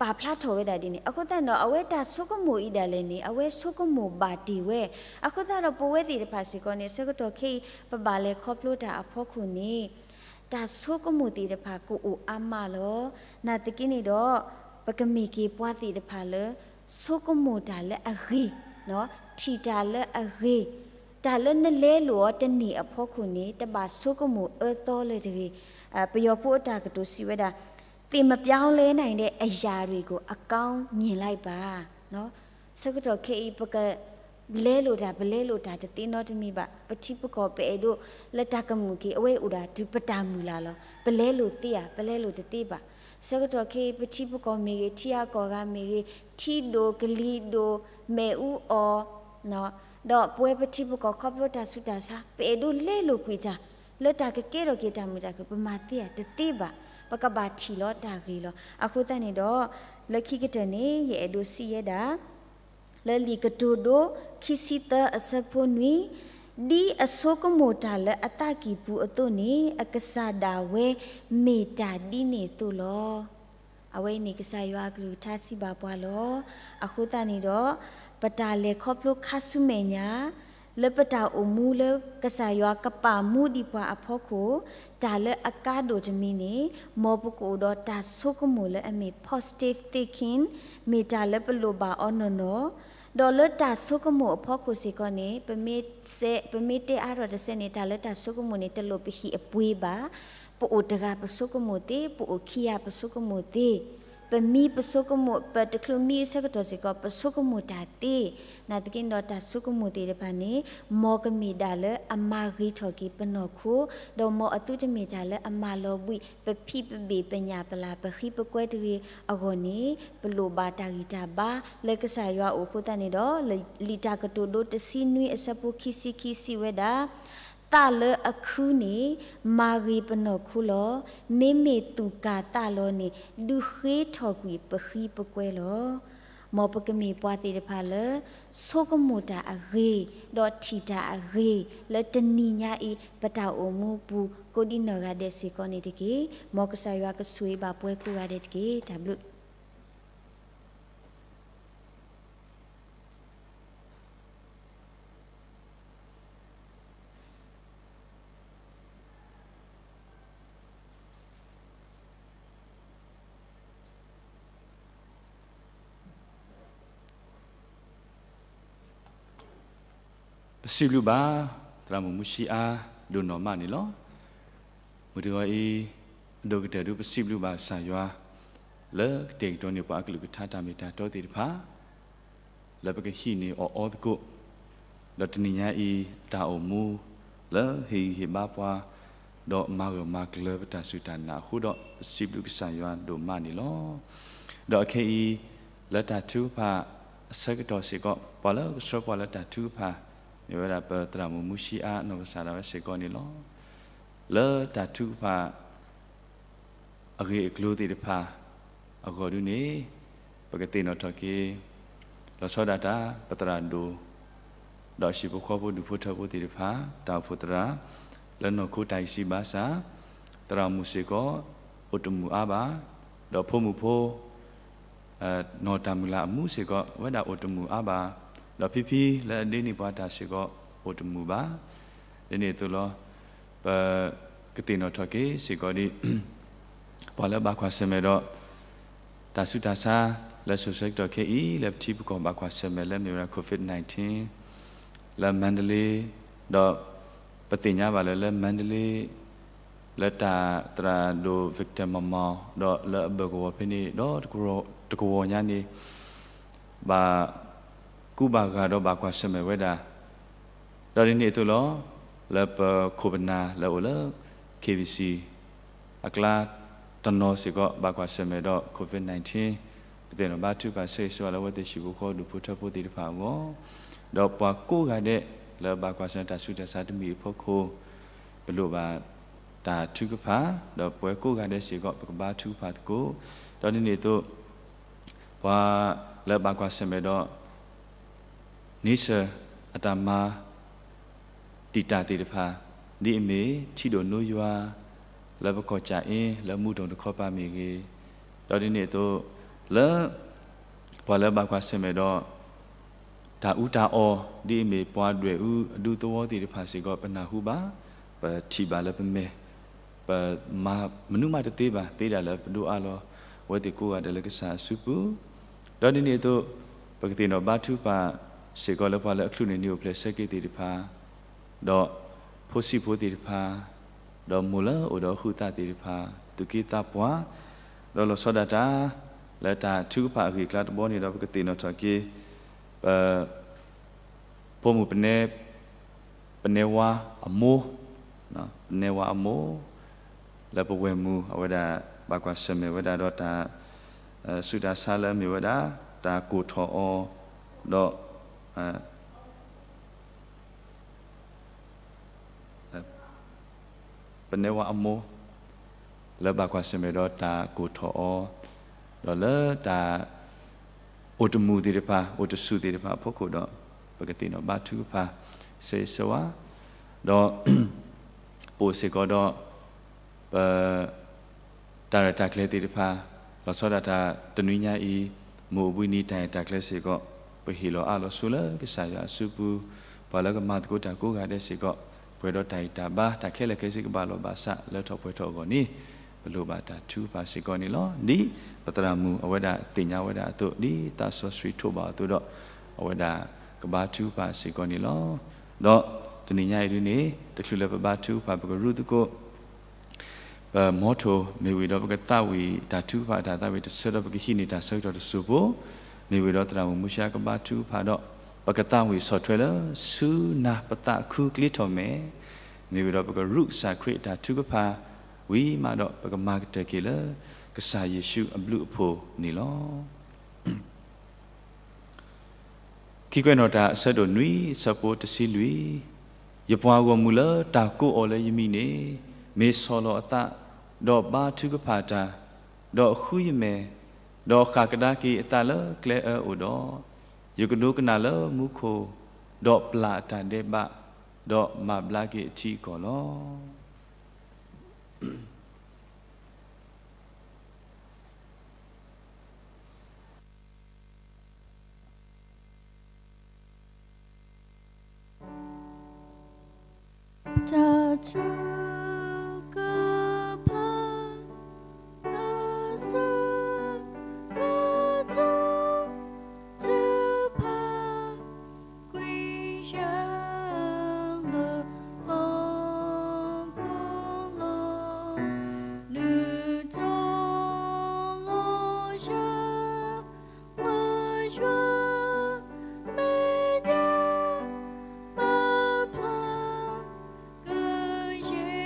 ပာ်ဖျါထီၣ်ဝဲဒၣ်ဒ်န့ၣ်. အဃိသတးဒီး အဝဲတၢ်ဆိကမိၣ်အံၤဒၣ်လဲာ်န့ၣ် အဝဲဆိကမိၣ်ဘၣ်တ့ၢ်ဝဲ. အဃိသတးဒီး ပဝဲသ့ၣ်တဖၣ်စ့ၢ်ကီးန့ၣ် ဆၢကတီၢ်ခဲအံၤ ပဘၣ်လဲၤခီဖျိတၢ်အဖီခိၣ်န့ၣ် တၢ်ဆိကမိၣ်သ့ၣ်တဖၣ်ကအိၣ်အါမးလီၤ. နာ်သက့န့ၣ်ဒီး ပကမ့ၢ်က့ၤပှၤသ့ၣ်တဖၣ်လၢ ဆိကမိၣ်တၢ်လၢအဂ့ၤ, ထံၣ်တၢ်လၢအဂ့ၤ, တၢ်လၢနလဲလိာ်အီၤတန့ၢ်အဖီခိၣ်န့ၣ် တဘၣ်ဆိကမိၣ်အၢသီလၢၤတဂ့ၤ. ပယီၤဖိအတၢ်ကတိၤစံးဝဲဒၣ် သ့ၣ်မပြောင်းလဲနိုင်တဲ့အရာတွေကို အကောင်းမြင်လိုက်ပါ. ဆၢကတီၢ်ခဲအံၤ ပကလဲလိာ်တၢ် ပလဲလိာ်တၢ်တသ့နီတမံၤဘၣ်. ပထံပကီၢ်ပအဲၣ်ဒိးလၢတၢ်ကမုာ်က့ၤ အဝဲအိၣ်ဒၣ်တုၤပတၢ်မုၢ်လၢ်လီၤ. ပလဲလိာ်သ့ဧါ, ပလဲလိာ်တသ့ဘၣ်. ဆၢကတီၢ်ခဲအံၤ ပထံပကီၢ်မ့ၢ်ဂ့ၤ, ထံအကီၢ်ဂၤမ့ၢ်ဂ့ၤ, ထံဒိၣ်ကလံၤဒိၣ်, မ့ၣ်အူအီၣ်, ဒီးပဝဲပထံပကီၢ်ခီဖျိတၢ်ဆူးတၢ်ဆါ ပအဲၣ်ဒိးလဲလိာ်ကွံာ်တၢ် လၢတၢ်ကကဲထီၣ်က့ၤတၢ်မုာ်တၢ်ခုၣ် ပမၤသ့ဧါ, တသ့ဘၣ်. ပကဘၣ်ထံၣ်လီၤတၢ်ဂ့ၤလီၤ. အဃိသတးန့ၣ်ဒီး လၢခံကတၢၢ်န့ၣ် ယအဲၣ်ဒိးစံးယဲဒၣ် လၢလံာ်ကတိၤဒိ ခံဆံသၢအဆၢဖိနွံ, ဒ်အဆိကမိၣ်တၢ်လၢအသးကံၢ်ပူၤအသိးန့ၣ် အကစၢ်ဒၣ်ဝဲမ့ၢ်တၢ်ဒ်န့ၣ်အသိးလီၤ. အဝဲအံၤန့ၣ် ကစၢ်ယွၤအကလုၢ်ကထါစံးဘၣ်ပှၤလီၤ. အဃိသတးန့ၣ်ဒီး ပတၢ်လဲၤခီဖျိခါဆူမဲာ်ညါ လၢပတၢ်အိၣ်မူလၢကစၢ်ယွၤကပာ်မူဒံးပှၤအဖီခိၣ်, တၢ်လၢအကါဒိၣ်တမံၤန့ၣ် မ်ပကအိၣ်ဒီးတၢ်ဆိကမိၣ်လၢအမ့ၢ် positive thinking, မ့ၢ်တၢ်လၢပလိၣ်ဘၣ်အီၤနီၢ်နီၢ်, ဒီးလၢတၢ်ဆိကမိၣ်အဖီခိၣ်စ့ၢ်ကီးန့ၣ် ပမ့ၢ်တဲအါထီၣ်တစဲးန့ၣ် တၢ်လၢတၢ်ဆိကမိၣ်န့ၣ် တလိၣ်ပဟံၣ်အပှ့ၤဘၣ်. ပအိၣ်တဂၤပဆိကမိၣ်သ့, ပအိၣ်ခံဂၤပဆိကမိၣ်သ့, ပမံပဆိကမိၣ်, ပတချုးမံအဆၢကတီၢ်စ့ၢ်ကီး ပဆိကမိၣ်တၢ်သ့. နာ်သက့ဒီးတၢ်ဆိကမိၣ်သ့ၣ်တဖၣ်န့ၣ် မ်ကမ့ၢ်ဒၣ်လၢအမၤဂ့ၤထီၣ်က့ၤပနီၢ်ခိ, ဒီးမ်အသုတမ့ၢ်တၢ်လၢအမၤလီၤဘှံး ပဖံးပဘ့ၣ် ပညၣ်ပလၢ် ပဃံပကွဲတဂ့ၤအဂီၢ်န့ၣ် ပလိၣ်ဘၣ်တၢ်ဂံၢ်တၢ်ဘါလၢကစၢ်ယွၤအအိၣ်အဃိသတးန့ၣ်ဒီး လံာ်တၢ်ကတိၤဒိတဆံနွံအဆၢဖိခံဆံခံစံးဝဲဒၣ် သးလၢအခုန့ၣ် မၤဂ့ၤပနီၢ်ခိလီၤ. မ့မ့ၢ်သူၣ်ကၢ်သးလီၤန့ၣ် ဒုးဃ့ထီၣ်ကွံာ်ပဃံပကွဲလီၤ. မ်ပကမ့ၢ်ပှၤသ့ၣ်တဖၣ်လၢ ဆိကမိၣ်တၢ်အဂ့ၤ, ဒီးထံၣ်တၢ်အဂ့ၤ လၢတနံၤညါအံၤ ပတၢ်အိၣ်မူပူၤ ကိးဒံနီၢ်ဂၤဒဲးစ့ၢ်ကီးန့ၣ်တက့ၢ်. မ်ကစၢ်ယွၤကဆိၣ်ဂ့ၤဘၣ်ပှၤကိးဂၤဒဲးတက့ၢ်. တၢ်ဘျုး ပစံးဘျုးဘၣ် သရၣ်မုၣ်မူၡံအါ ဒိၣ်နီၢ်မးန့ၣ်လီၤ. မုၢ်တဂီၤအံၤ အဒိၣ်ကတၢၢ်ဒုး ပစံးဘျုးဘၣ်ကစၢ်ယွၤ လၢကတဲာ်ကတီၤန့ၢ်ပှၤအကလုၢ်ကထါတၢ်မ့ၢ်တၢ်တီသ့ၣ်တဖၣ် လၢပကဟံးန့ၢ်အီၤအီသကိး, ဒီးတနံၤညါအံၤ အတၢ်အိၣ်မူ လၢဟ့ၣ်ဂံၢ်ဟ့ၣ်ဘါပှၤ, ဒီးမၤဂၢၢ်မၤကျၢၤပတၢ်စူၢ်တၢ်နာ်အဃိဒီး ပစံးဘျုးကစၢ်ယွၤဒိၣ်မးန့ၣ်လီၤ. ဒီးအခဲအံၤ လၢတၢ်ထုကဖၣ်အဆၢကတီၢ်စ့ၢ်ကီး ပှၤလၢကဆှၢပှၤလၢတၢ်ထုကဖၣ် မ့ၢ်ဝဲဒၣ်ပသရၣ်မုၣ်မူၡံအါ အနီၢ်ကစၢ်ဒၣ်ဝဲစ့ၢ်ကီးန့ၣ်လီၤ. လၢတၢ်ထုကဖၣ် အဂ့ၢ်အကျိၤသ့ၣ်တဖၣ် အဂီၢ်ဒုန့ၣ် ပကသ့ၣ်နီၣ်ထီၣ်က့ၤ လီၤဆီဒၣ်တၢ် ပသရၣ်ဒိၣ် ဒီးဟံၣ်ဖိဃီဖိဒူၣ်ဖိထၢဖိသ့ၣ်တဖၣ် တၢ်အိၣ်ဖှိၣ်သရၣ် လၢနီၢ်ခိတၢ်အံၤစံးဘၣ်ဆၣ် သရၣ်မုၣ်စ့ၢ်ကီး အိၣ်တမုာ်အါဘၣ်, ဒီးဖိမုၣ်ဖိ နီၢ်တၢ်မုၢ်လၢ်အမူစ့ၢ်ကီး ဝဲဒၣ်အိၣ်တမုာ်အါဘၣ်, ဒီးဖံဖံလၢအဒ့န့ၢ်ပှၤတၢ်စ့ၢ်ကီး အိၣ်တမုာ်ဘၣ်. ဒ်န့ၣ်အသိးလီၤ. ပကသ့ၣ်နီၣ်ထီၣ်က့ၤစ့ၢ်ကီးဒ် ပှၤလၢဘၣ်ကွၢ်ဆၢၣ်မဲာ်ဒီး တၢ်ဆူးတၢ်ဆါ လၢစိၤဆၢကတီၢ်ခဲအံၤ လၢပထံပကီၢ်ဘၣ်ကွၢ်ဆၢၣ်မဲာ်လၢမ့ၢ်ဝဲဒၣ် COVID nineteen လၢမါဒလ့ ဒီးပသ့ၣ်ညါဘၣ်လၢ လၢမါဒလ့ လၢတၢ်သရၣ်ဒိၣ် Victor Mamao ဒီးလၢအဘၢၣ်ကဝီၤဖဲန့ၣ် ဒီးတကဝီၤညါန့ၣ် ဘၣ်ကူဘၣ်ဂာ်ဒီးဘၣ်ကွၢ်ဆၢၣ်မဲာ်ဝဲဒၣ် ဒီးဒ်န့ၣ်အသိးလီၤ, လၢပခိၣ်ပနၢ်လၢအအိၣ်လၢ K B C အကျါတနီၤစ့ၢ်ကီး ဘၣ်ကွၢ်ဆၢၣ်မဲာ်ဒီး COVID nineteen ပသ့ၣ်နီၣ်ဘါထုကဖၣ်ဆၢဂ့ၤဆၢဝါလၢအဝဲသ့ၣ်ဟံၣ်ဖိဃီဖိဒူၣ်ဖိထၢဖိသ့ၣ်တဖၣ်အဂီၢ်, ဒီးပှၤကိးဂၤဒဲးလၢဘၣ်ကွၢ်ဆၢၣ်မဲာ်တၢ်ဆူးတၢ်ဆါတမံၤအဖီခိၣ် ပလိၣ်ဘၣ်တၢ်ထုကဖၣ်, ဒီးပဝဲကိးဂၤဒဲးစ့ၢ်ကီး ပကဘါထုကဖၣ်သကိး, ဒီးဒ်န့ၣ်အသိး ပှၤလၢဘၣ်ကွၢ်ဆၢၣ်မဲာ်ဒီး နံဆၢၣ်အတၢ်မၤတံာ်တာ်သ့ၣ်တဖၣ်, ဒ်အမ့ၢ်ထံဒိၣ်နိယွၤ လၢပကီၢ်ကၠၣ်အ့ လၢမူဒိၣ်တခီပၤမ့ၢ်ဂ့ၤ, ဒီးဒ်န့ၣ်အသိး လၢ ပှၤလၢဘၣ်ကွၢ်ဆၢၣ်မဲာ်ဒီး တၢ်အူတၢ်အီၣ် ဒ်အမ့ၢ်ပှၤဒွဲၣ်အူအဒူသဝီသ့ၣ်တဖၣ်စ့ၢ်ကီး ပနၢ်ဟူဘၣ်, ပထံၣ်ဘၣ်လၢပမဲာ်, ပမၤမနုၤမးတသ့ဘၣ် သ့ဒၣ်လၢပဒိးအးလီၤ အဝဲသ့ၣ်ကိးဂၤဒဲးလၢကစၢ်အစုပူၤ, ဒီးဒ်န့ၣ်အသိး ပကသ့ၣ်နီၣ်ဘါထုကဖၣ်စ့ၢ်ကီးလၢပှၤလၢအချုးန့ၢ်နံၣ်အိၣ်ဖျဲၣ်ဆၢက့ၤသ့ၣ်တဖၣ်, ဒီးဖိဆံးဖိသ့ၣ်တဖၣ်, ဒီးမိၢ်လၢအိၣ်ဒီးအဟုးအသးသ့ၣ်တဖၣ်, သူၣ်က့သးပှၢ်, ဒီးလီၤဆီဒၣ်တၢ် လၢတၢ်ထုကဖၣ်အဂ့ၢ်အကျါတဘီန့ၣ်ဒီး ပကသ့ၣ်နီၣ်ထီၣ်က့ၤ ပ ဖိမုၣ် ပနဲဝါအမိၢ်, ပနဲဝါအမိၢ် လၢပဝဲၢ်မုၢ် အဝဲဒၣ်ဘၣ်ကွၢ်ဆၢၣ်မဲာ်ဝဲဒၣ်ဒီးတၢ် ဆူးတၢ်ဆါလၢအမ့ၢ်ဝဲဒၣ် တၢ်ကိၢ်ထီၣ်အီၤ, ဒီး ပနဲဝါအမိၢ် လၢဘၣ်ကွၢ်ဆၢၣ်မဲာ်ဒီးတၢ်ကိၢ်ထီၣ်အီၤ, ဒီးလၢတၢ် အိၣ်တမုာ်သ့ၣ်တဖၣ် အိၣ်တဆူၣ်သ့ၣ်တဖၣ်အဖီခိၣ်ဒီး ပကသ့ၣ်နီၣ်ဘါထုကဖၣ် ဆၢဂ့ၤဆၢဝါ, ဒီး ပအိၣ်စ့ၢ်ကီးဒီး ပ တၢ်ရဲၣ်တၢ်ကျဲၤသ့ၣ်တဖၣ်, လီၤဆီဒၣ်တၢ်တနွံညါအံၤ မုၢ်အိၣ်ဘှံးနံၤတၢ်ရဲၣ်တၢ်ကျဲၤစ့ၢ်ကီး, ပဟ့ၣ်လီၤအးလီၤဆိလၢကစၢ်ယွၤအစုပူၤ, ပှၤလၢကမၤသကိးတၢ်ကိးဂၤဒဲးစ့ၢ်ကီး, ပှဲၤဒီးတၢ်ဂံၢ်တၢ်ဘါ တၢ်ခဲလၢာ်ခဲဆ့ကဘၣ်လိာ်ဘၣ်စးလၢထီၣ်ပှဲၤထီၣ်အဂီၢ်န့ၣ်, ပလိၣ်ဘၣ်တၢ်ထုကဖၣ်စ့ၢ်ကီးန့ၣ်လီၤ. ဒ်ပသရၣ်မုၣ်အဝဲဒၣ်သ့ၣ်ညါဝဲဒၣ်အသိး, ဒ်သးစီဆှံထိးဘၣ်အီၤအသိးဒီး, အဝဲဒၣ်ကဘါထုကဖၣ်စ့ၢ်ကီးန့ၣ်လီၤ. ဒီးတနံၤညါအံၤဒ်န့ၣ် တချုးလၢပဘါထုကဖၣ် ပကရူၢ်သကိး ပ motto မ့ၢ်ဝံၤဒီးပကသးဝံၣ်တၢ်ထုကဖၣ်အတၢ်သးဝံၣ်တဆၢဒီး ပကဟံးန့ၢ်တၢ်ဆၢကတီၢ်တစိၢ်ဖိ, မ့ၢ်ဝံၤဒီးသရၣ်မုၣ်မူၡါကဘါထုကဖၣ်ဒီး, ပကသးဝံၣ်ဆီၣ်ထွဲလၢဆူနၢ်ပသးခုကျ့ထီၣ်မဲာ်, မ့ၢ်ဝံၤဒီးပကရူၢ်ကစၢ်ခရံာ်အတၢ်ထုကဖၣ်, ဝံၤမးဒီးပကမၤကတၢၢ်က့ၤလၢ ကစၢ်ယ့ၣ်ၡူးအဘျုးအဖှိၣ်န့ၣ်လီၤ. ခံကွဲးနီၣ်တၢ်အဆၢဒိၣ်နွံ အဆၢဖိတဆံလွံၢ်, ယပှၤဂီၢ်မုၢ်လၢတၢ်ကိးအီၤလၢယမံၤန့ၣ်, မ့ၢ်ဆီၣ်လီၤအသး, ဒီးဘါထုကဖၣ်တၢ်, ဒီးဃုယမဲာ်, ဒီးဃၣ်ကဒါက့ၤအသးလၢကျဲအၢအိၣ်ဒီး, ယကဒိကနၣ်လၢမူခိၣ်, ဒီးပျၢ်အတၢ်ဒဲးဘး, ဒီးမၤဘျါက့ၤအထံအကီၢ်လီၤ. တၢ်ထုကဖၣ် အဆၢကတီၢ် ထုကဖၣ် ကွံာ်ယၤလၢဟီၣ်ခိၣ်လီၤ. နုာ်ထီၣ်လီၤယၤ ပှၤယွၤမဲာ်ညါ ပာ်ဖျါကယဲၢ်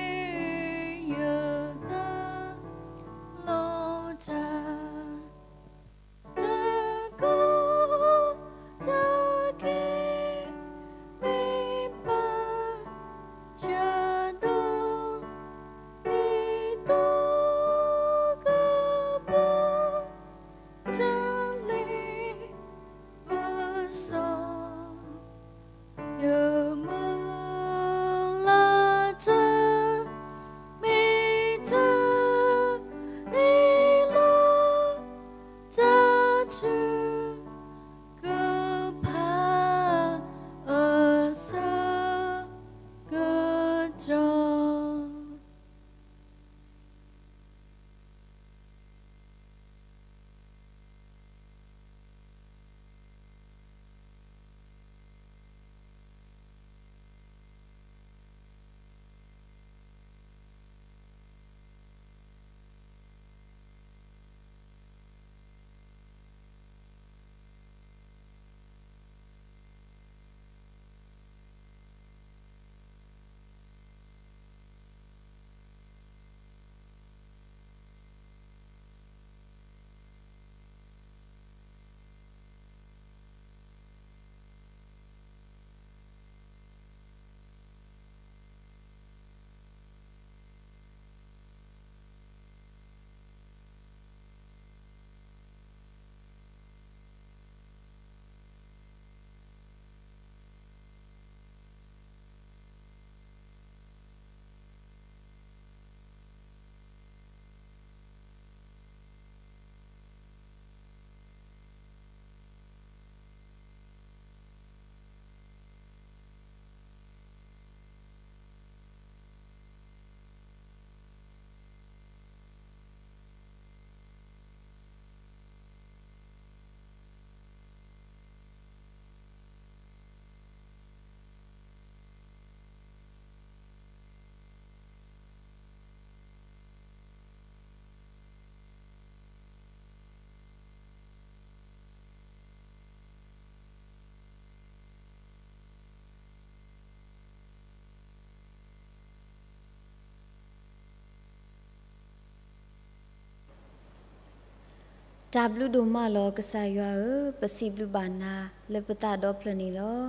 တၢ်ဘျုးဒိၣ်မးလီၤ ကစၢ်ယွၤဧၢ, ပစံးဘျုးဘၣ်နၤလၢပသးဒီဖျၢၣ်န့ၣ်လီၤ.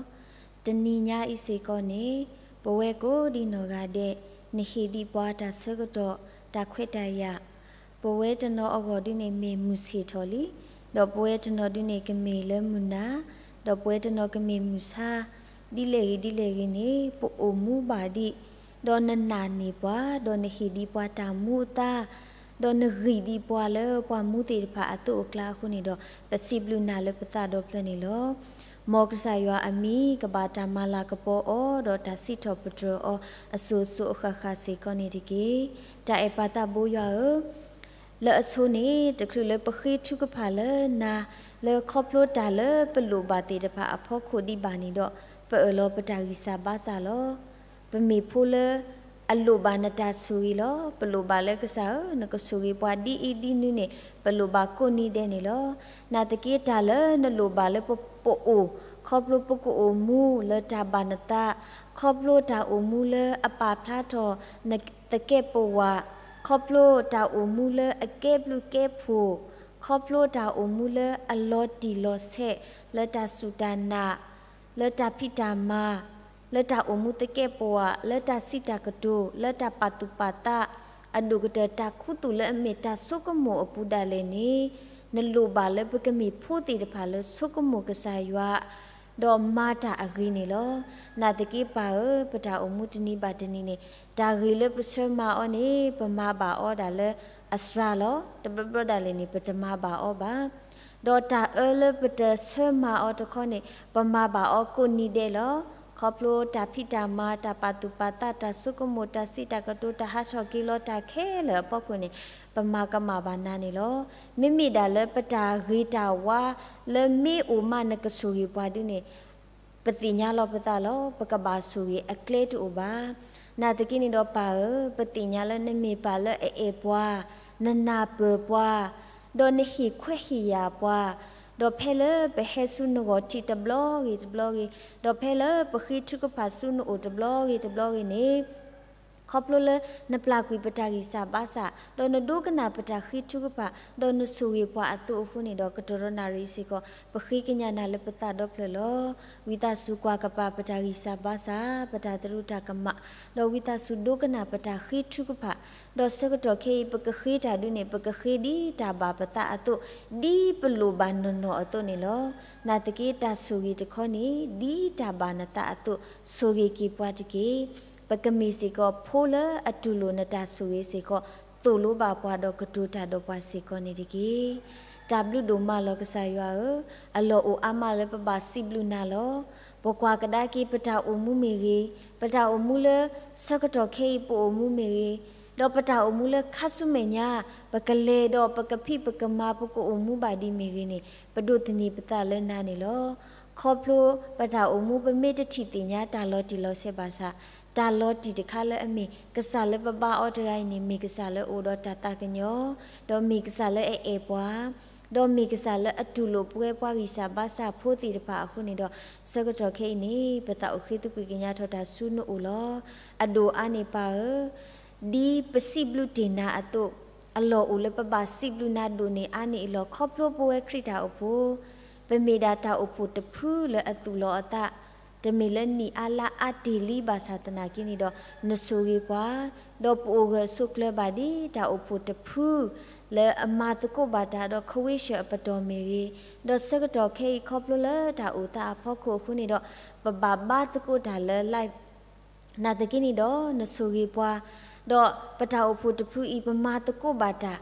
တနံၤညါအံၤစ့ၢ်ကီးန့ၣ် ပဝဲကိးဒံနီၢ်ဂၤဒဲး နဟ့ၣ်ဒံးပှၤတၢ်ဆၢကတီၢ် တၢ်ခွဲးတၢ်ယာ်, ပဝဲတနီၤအဂီၢ်ဒုန့ၣ်မ့ၢ်မုၢ်ဆ့ၣ်ထီၣ်လံ, ဒီးပဝဲတနီၤဒုန့ၣ်ကမ့ၢ်လၢမုၢ်နၤ, ဒီးပဝဲတနီၤကမ့ၢ်မုၢ်ဆါ, ဒ်လဲၣ်ဂ့ၤဒ်လဲၣ်ဂ့ၤန့ၣ် ပအိၣ်မူဘၣ်ဒံး, ဒီးနနာ်န့ၢ်ပှၤ, ဒီးနဟ့ၣ်ဒံးပှၤတၢ်မူအသါ, ဒီးနဂံၢ်ဒံးပှၤလၢပှၤမူသ့ၣ်တဖၣ်အသိးအကျါအဃိန့ၣ်ဒီး ပစံးဘျုးနၤလၢပသးဒီဖျၢၣ်န့ၣ်လီၤ. မ်ကစၢ်ယွၤအမံၤကဘၣ်တၢ်မၤလၤကပီၤအီၤ ဒီးတၢ်စံးထီၣ်ပတြၢၤအီၤအစိၤစိၤအဃၣ်ဃၣ်စ့ၢ်ကီးန့ၣ်တက့ၢ်. တၢ်အဲၣ်ပၢ်သးဘိယွၤဧၢ, လၢအဆိန့ၣ် တချုးလၢပဃ့ထုကဖၣ်လၢနၤ လၢခီဖျိတၢ်လၢပလိၣ်ဘၣ်သ့ၣ်တဖၣ်အဖီခိၣ်ဒံးဘၣ်န့ၣ်ဒီး ပအၢၣ်လီၤပတၢ်ဂံၢ်စၢ်ဘါစၢ်လီၤ. ပမ့ၢ်ဖိလၢအလိၣ်ဘၣ်နတၢ်ဆိၣ်ဂ့ၤလီၤ. ပလိၣ်ဘၣ်လၢကစၢ်ဧၢ နကဆိၣ်ဂ့ၤပှၤဒ်အံၤဒ်နုၤန့ၣ် ပလိၣ်ဘၣ်ကိးနံၤဒဲးန့ၣ်လီၤ. နာ်သက့တၢ်လၢနလိၣ်ဘၣ်လၢပအိၣ် ခီဖျိပကအိၣ်မူလၢတၢ်ဘၣ်နသး, ခီဖျိတၢ်အိၣ်မူလၢအပာ်ဖျါထီၣ်နသကဲးပဝး, ခီဖျိတၢ်အိၣ်မူလၢအကဲဘျုးကဲဖှိၣ်, ခီဖျိတၢ်အိၣ်မူလၢအလီၤတံၢ်လီၤဆဲး လၢတၢ်စူၢ်တၢ်နာ်, လၢတၢ်ဖံးတၢ်မၤ, လၢတၢ်အိၣ်မူသကဲးပဝး, လၢတၢ်စံးတၢ်ကတိၤ, လၢတၢ်ပာ်သူၣ်ပာ်သး, အဒိၣ်ကတၢၢ်တၢ်ခူသူၣ်လၢအမ့ၢ်တၢ်ဆိကမိၣ်အပူၤဒၣ်လဲာ်န့ၣ် နလိၣ်ဘၣ်လၢပကမ့ၢ်ဖိသ့ၣ်တဖၣ်လၢဆိကမိၣ်ကစၢ်ယွၤ ဒီးမၤတၢ်အဂ့ၤန့ၣ်လီၤ. နာ်သက့ပၢ်ဧၢ, ပတၢ်အိၣ်မူတနံၤဘၣ်တနံၤန့ၣ် တၢ်ဂ့ၤလၢပဆၢမၤအီၤန့ၣ် ပမၤဘၣ်အီၤဒၣ်လၢအစှၤလီၤ. တဘျီဘျီဒၣ်လဲာ်န့ၣ် ပတမၤဘၣ်အီၤဘၣ်. ဒီးတၢ်အၢလၢပတဆၢမၤအီၤတခီန့ၣ် ပမၤဘၣ်အီၤကိးနံၤဒဲးလီၤ. ခီဖျိတၢ်ဖံးတၢ်မၤ, တၢ်ပာ်သူၣ်ပာ်သး, တၢ်ဆိကမိၣ်, တၢ်စံးတၢ်ကတိၤ, တၢ်ဟးထီၣ်က့ၤလီၤတၢ်ခဲလၢာ်အဖီခိၣ်န့ၣ် ပမၤကမၣ်ဘၣ်နၤန့ၣ်လီၤ. မ့မ့ၢ်ဒၣ်လၢပတၢ်ဂ့ၤတၢ်ဝါလၢမ့ၢ်အိၣ်မးနကဆိၣ်ဂ့ၤပှၤဒ်န့ၣ် ပသ့ၣ်ညါလီၤပသးလီၤ. ပကဘၣ်ဆိၣ်ဂ့ၤအကျဲတအိၣ်ဘၣ်. နာ်သက့န့ၣ်ဒီးပၢ်ဧၢ, ပသ့ၣ်ညါလၢနမ့ၢ်ပၢ်လၢအအဲၣ်ပှၤ, နနၢ်ပၢၢ်ပှၤ, ဒီးနဟ့ၣ်ခွဲးဟ့ၣ်ယာ်ပှၤ, ဒီးဖဲလၢပဟဲဆူနဂီၢ်ထံးတဘျီဂ့ၤတဘျီဂ့ၤ, ဒီးဖဲလၢပဃ့ထုကဖၣ်ဆူနအိၣ်တဘျီဂ့ၤတဘျီဂ့ၤန့ၣ် ခီဖျိလၢနပျၢ်ကွံာ်ပတၢ်ဂံၢ်စၢ်ဘါစၢ်, ဒီးနဒိကနၣ်ပတၢ်ဃ့ထုကဖၣ်, ဒီးနဆိၣ်ဂ့ၤပှၤအသိးအဃိန့ၣ်ဒီး ကတရီနၣ်ရံၣ်စ့ၢ်ကီး ပဃ့ကညးနၤလၢပသးဒီဖျၢၣ်လီၤ. ဝံသးစူၤကွၢ်ကပၤပတၢ်ဂံၢ်စၢ်ဘါစၢ်, ပတၢ်သရူးတၢ်ကမၣ်, ဒီးဝံသးစူၤဒိကနၣ်ပတၢ်ဃ့ထုကဖၣ်, ဒီးဆၢကတီၢ်ခဲအံၤ ပကဃ့တၢ်ဒုန့ၣ် ပကဃ့ဒ်တၢ်ဘၣ်ပသးအသိး, ဒ်ပလိၣ်ဘၣ်နီၢ်နီၢ်အသိးန့ၣ်လီၤ. နာ်သက့တၢ်ဆိၣ်ဂ့ၤတခီန့ၣ် ဒ်တၢ်ဘၣ်နသးအသိး ဆိၣ်ဂ့ၤက့ၤပှၤတက့ၢ်. ပကမ့ၢ်စ့ၢ်ကီးဖိလၢအတူၢ်လိာ်နတၢ်ဆိၣ်ဂ့ၤစ့ၢ်ကီး, သိၣ်လိဘၣ်ပှၤဒီးကတိၤတၢ်ဒီးပှၤစ့ၢ်ကီးန့ၣ်တက့ၢ်. တၢ်ဘျုးဒိၣ်မးလီၤကစၢ်ယွၤဧၢ, အလီၢ်အိၣ်အါမးလၢပဘၣ်စံးဘျုးနၤလီၤ. ပကွၢ်ကဒါက့ၤပတၢ်အိၣ်မူမ့ၢ်ဂ့ၤ, ပတၢ်အိၣ်မူလၢဆၢကတီၢ်ခဲအံၤပအိၣ်မူမ့ၢ်ဂ့ၤ, ဒီးပတၢ်အိၣ်မူလၢခါဆူမဲာ်ညါ ပကလဲၤဒီးပကဖံးပကမၤပကအိၣ်မူဘၣ်ဒ်မ့ၢ်ဂ့ၤန့ၣ် ပဒိးသန့ၤပသးလၢနၤန့ၣ်လီၤ. ခီဖျိပတၢ်အိၣ်မူပမ့ၢ်တထံၣ်သ့ၣ်ညါတၢ်လီၤတံၢ်လီၤဆဲးဘၣ်ဆၣ်, တၢ်လီၤတံၢ်တခါလၢအမ့ၢ်ကစၢ်လၢပဘါအီၤတဂၤအံၤန့ၣ် မ့ၢ်ကစၢ်လၢအအိၣ်ဒီးတၢ်သးကညီၤ, ဒီးမ့ၢ်ကစၢ်လၢအအဲၣ်ပှၤ, ဒီးမ့ၢ်ကစၢ်လၢအတူၢ်လိာ်ပဝဲပှၤဂံၢ်စၢ်ဘါစၢ်ဖိသ့ၣ်တဖၣ်အဃိန့ၣ်ဒီး ဆၢကတီၢ်ခဲအံၤန့ၣ် ပသးအိၣ်ဃ့သကွံာ်ကညးထီၣ်တၢ်ဆူနအိၣ်လီၤ. အဒိၣ်အါန့ၢ်ပၢ်ဧၢ, ဒ်ပစံးဘျုးတ့ၢ်နၤအသိး, အလီၢ်အိၣ်လၢပဘၣ်စံးဘျုးနၤဒိၣ်န့ၢ်အါန့ၢ်အံၤလီၤ. ခီဖျိပဝဲခရံာ်တၢ်အိၣ်ဖှိၣ်, ပမ့ၢ်ဒၣ်တၢ်အိၣ်ဖှိၣ်တဖုလၢအသူၣ်လီၤအသး, တမ့ၢ်လၢနံၣ်အါလါအါတ့ၢ်လံဘၣ်ဆၣ်သနာ်က့န့ၣ်ဒီး နဆိၣ်ဂ့ၤပှၤ, ဒီးပအိၣ်ဂၢၢ်ဆိးကျၢၤဘၣ်ဒ်တၢ်အိၣ်ဖှိၣ်တဖု လၢအမၤသကိးဘၣ်တၢ်ဒီးခဝ့ၡၢၣ်အပတီၢ်မ့ၢ်ဂ့ၤ, ဒီးဆၢကတီၢ်ခဲအံၤခီဖျိလၢတၢ်အိၣ်သးအဖီခိၣ်အဃိန့ၣ်ဒီး ပဘၣ်ဘါသကိးတၢ်လၢ နာ်သက့န့ၣ်ဒီး နဆိၣ်ဂ့ၤပှၤ, ဒီးပတၢ်အိၣ်ဖှိၣ်တဖုအံၤ ပမၤသကိးဘၣ်တၢ်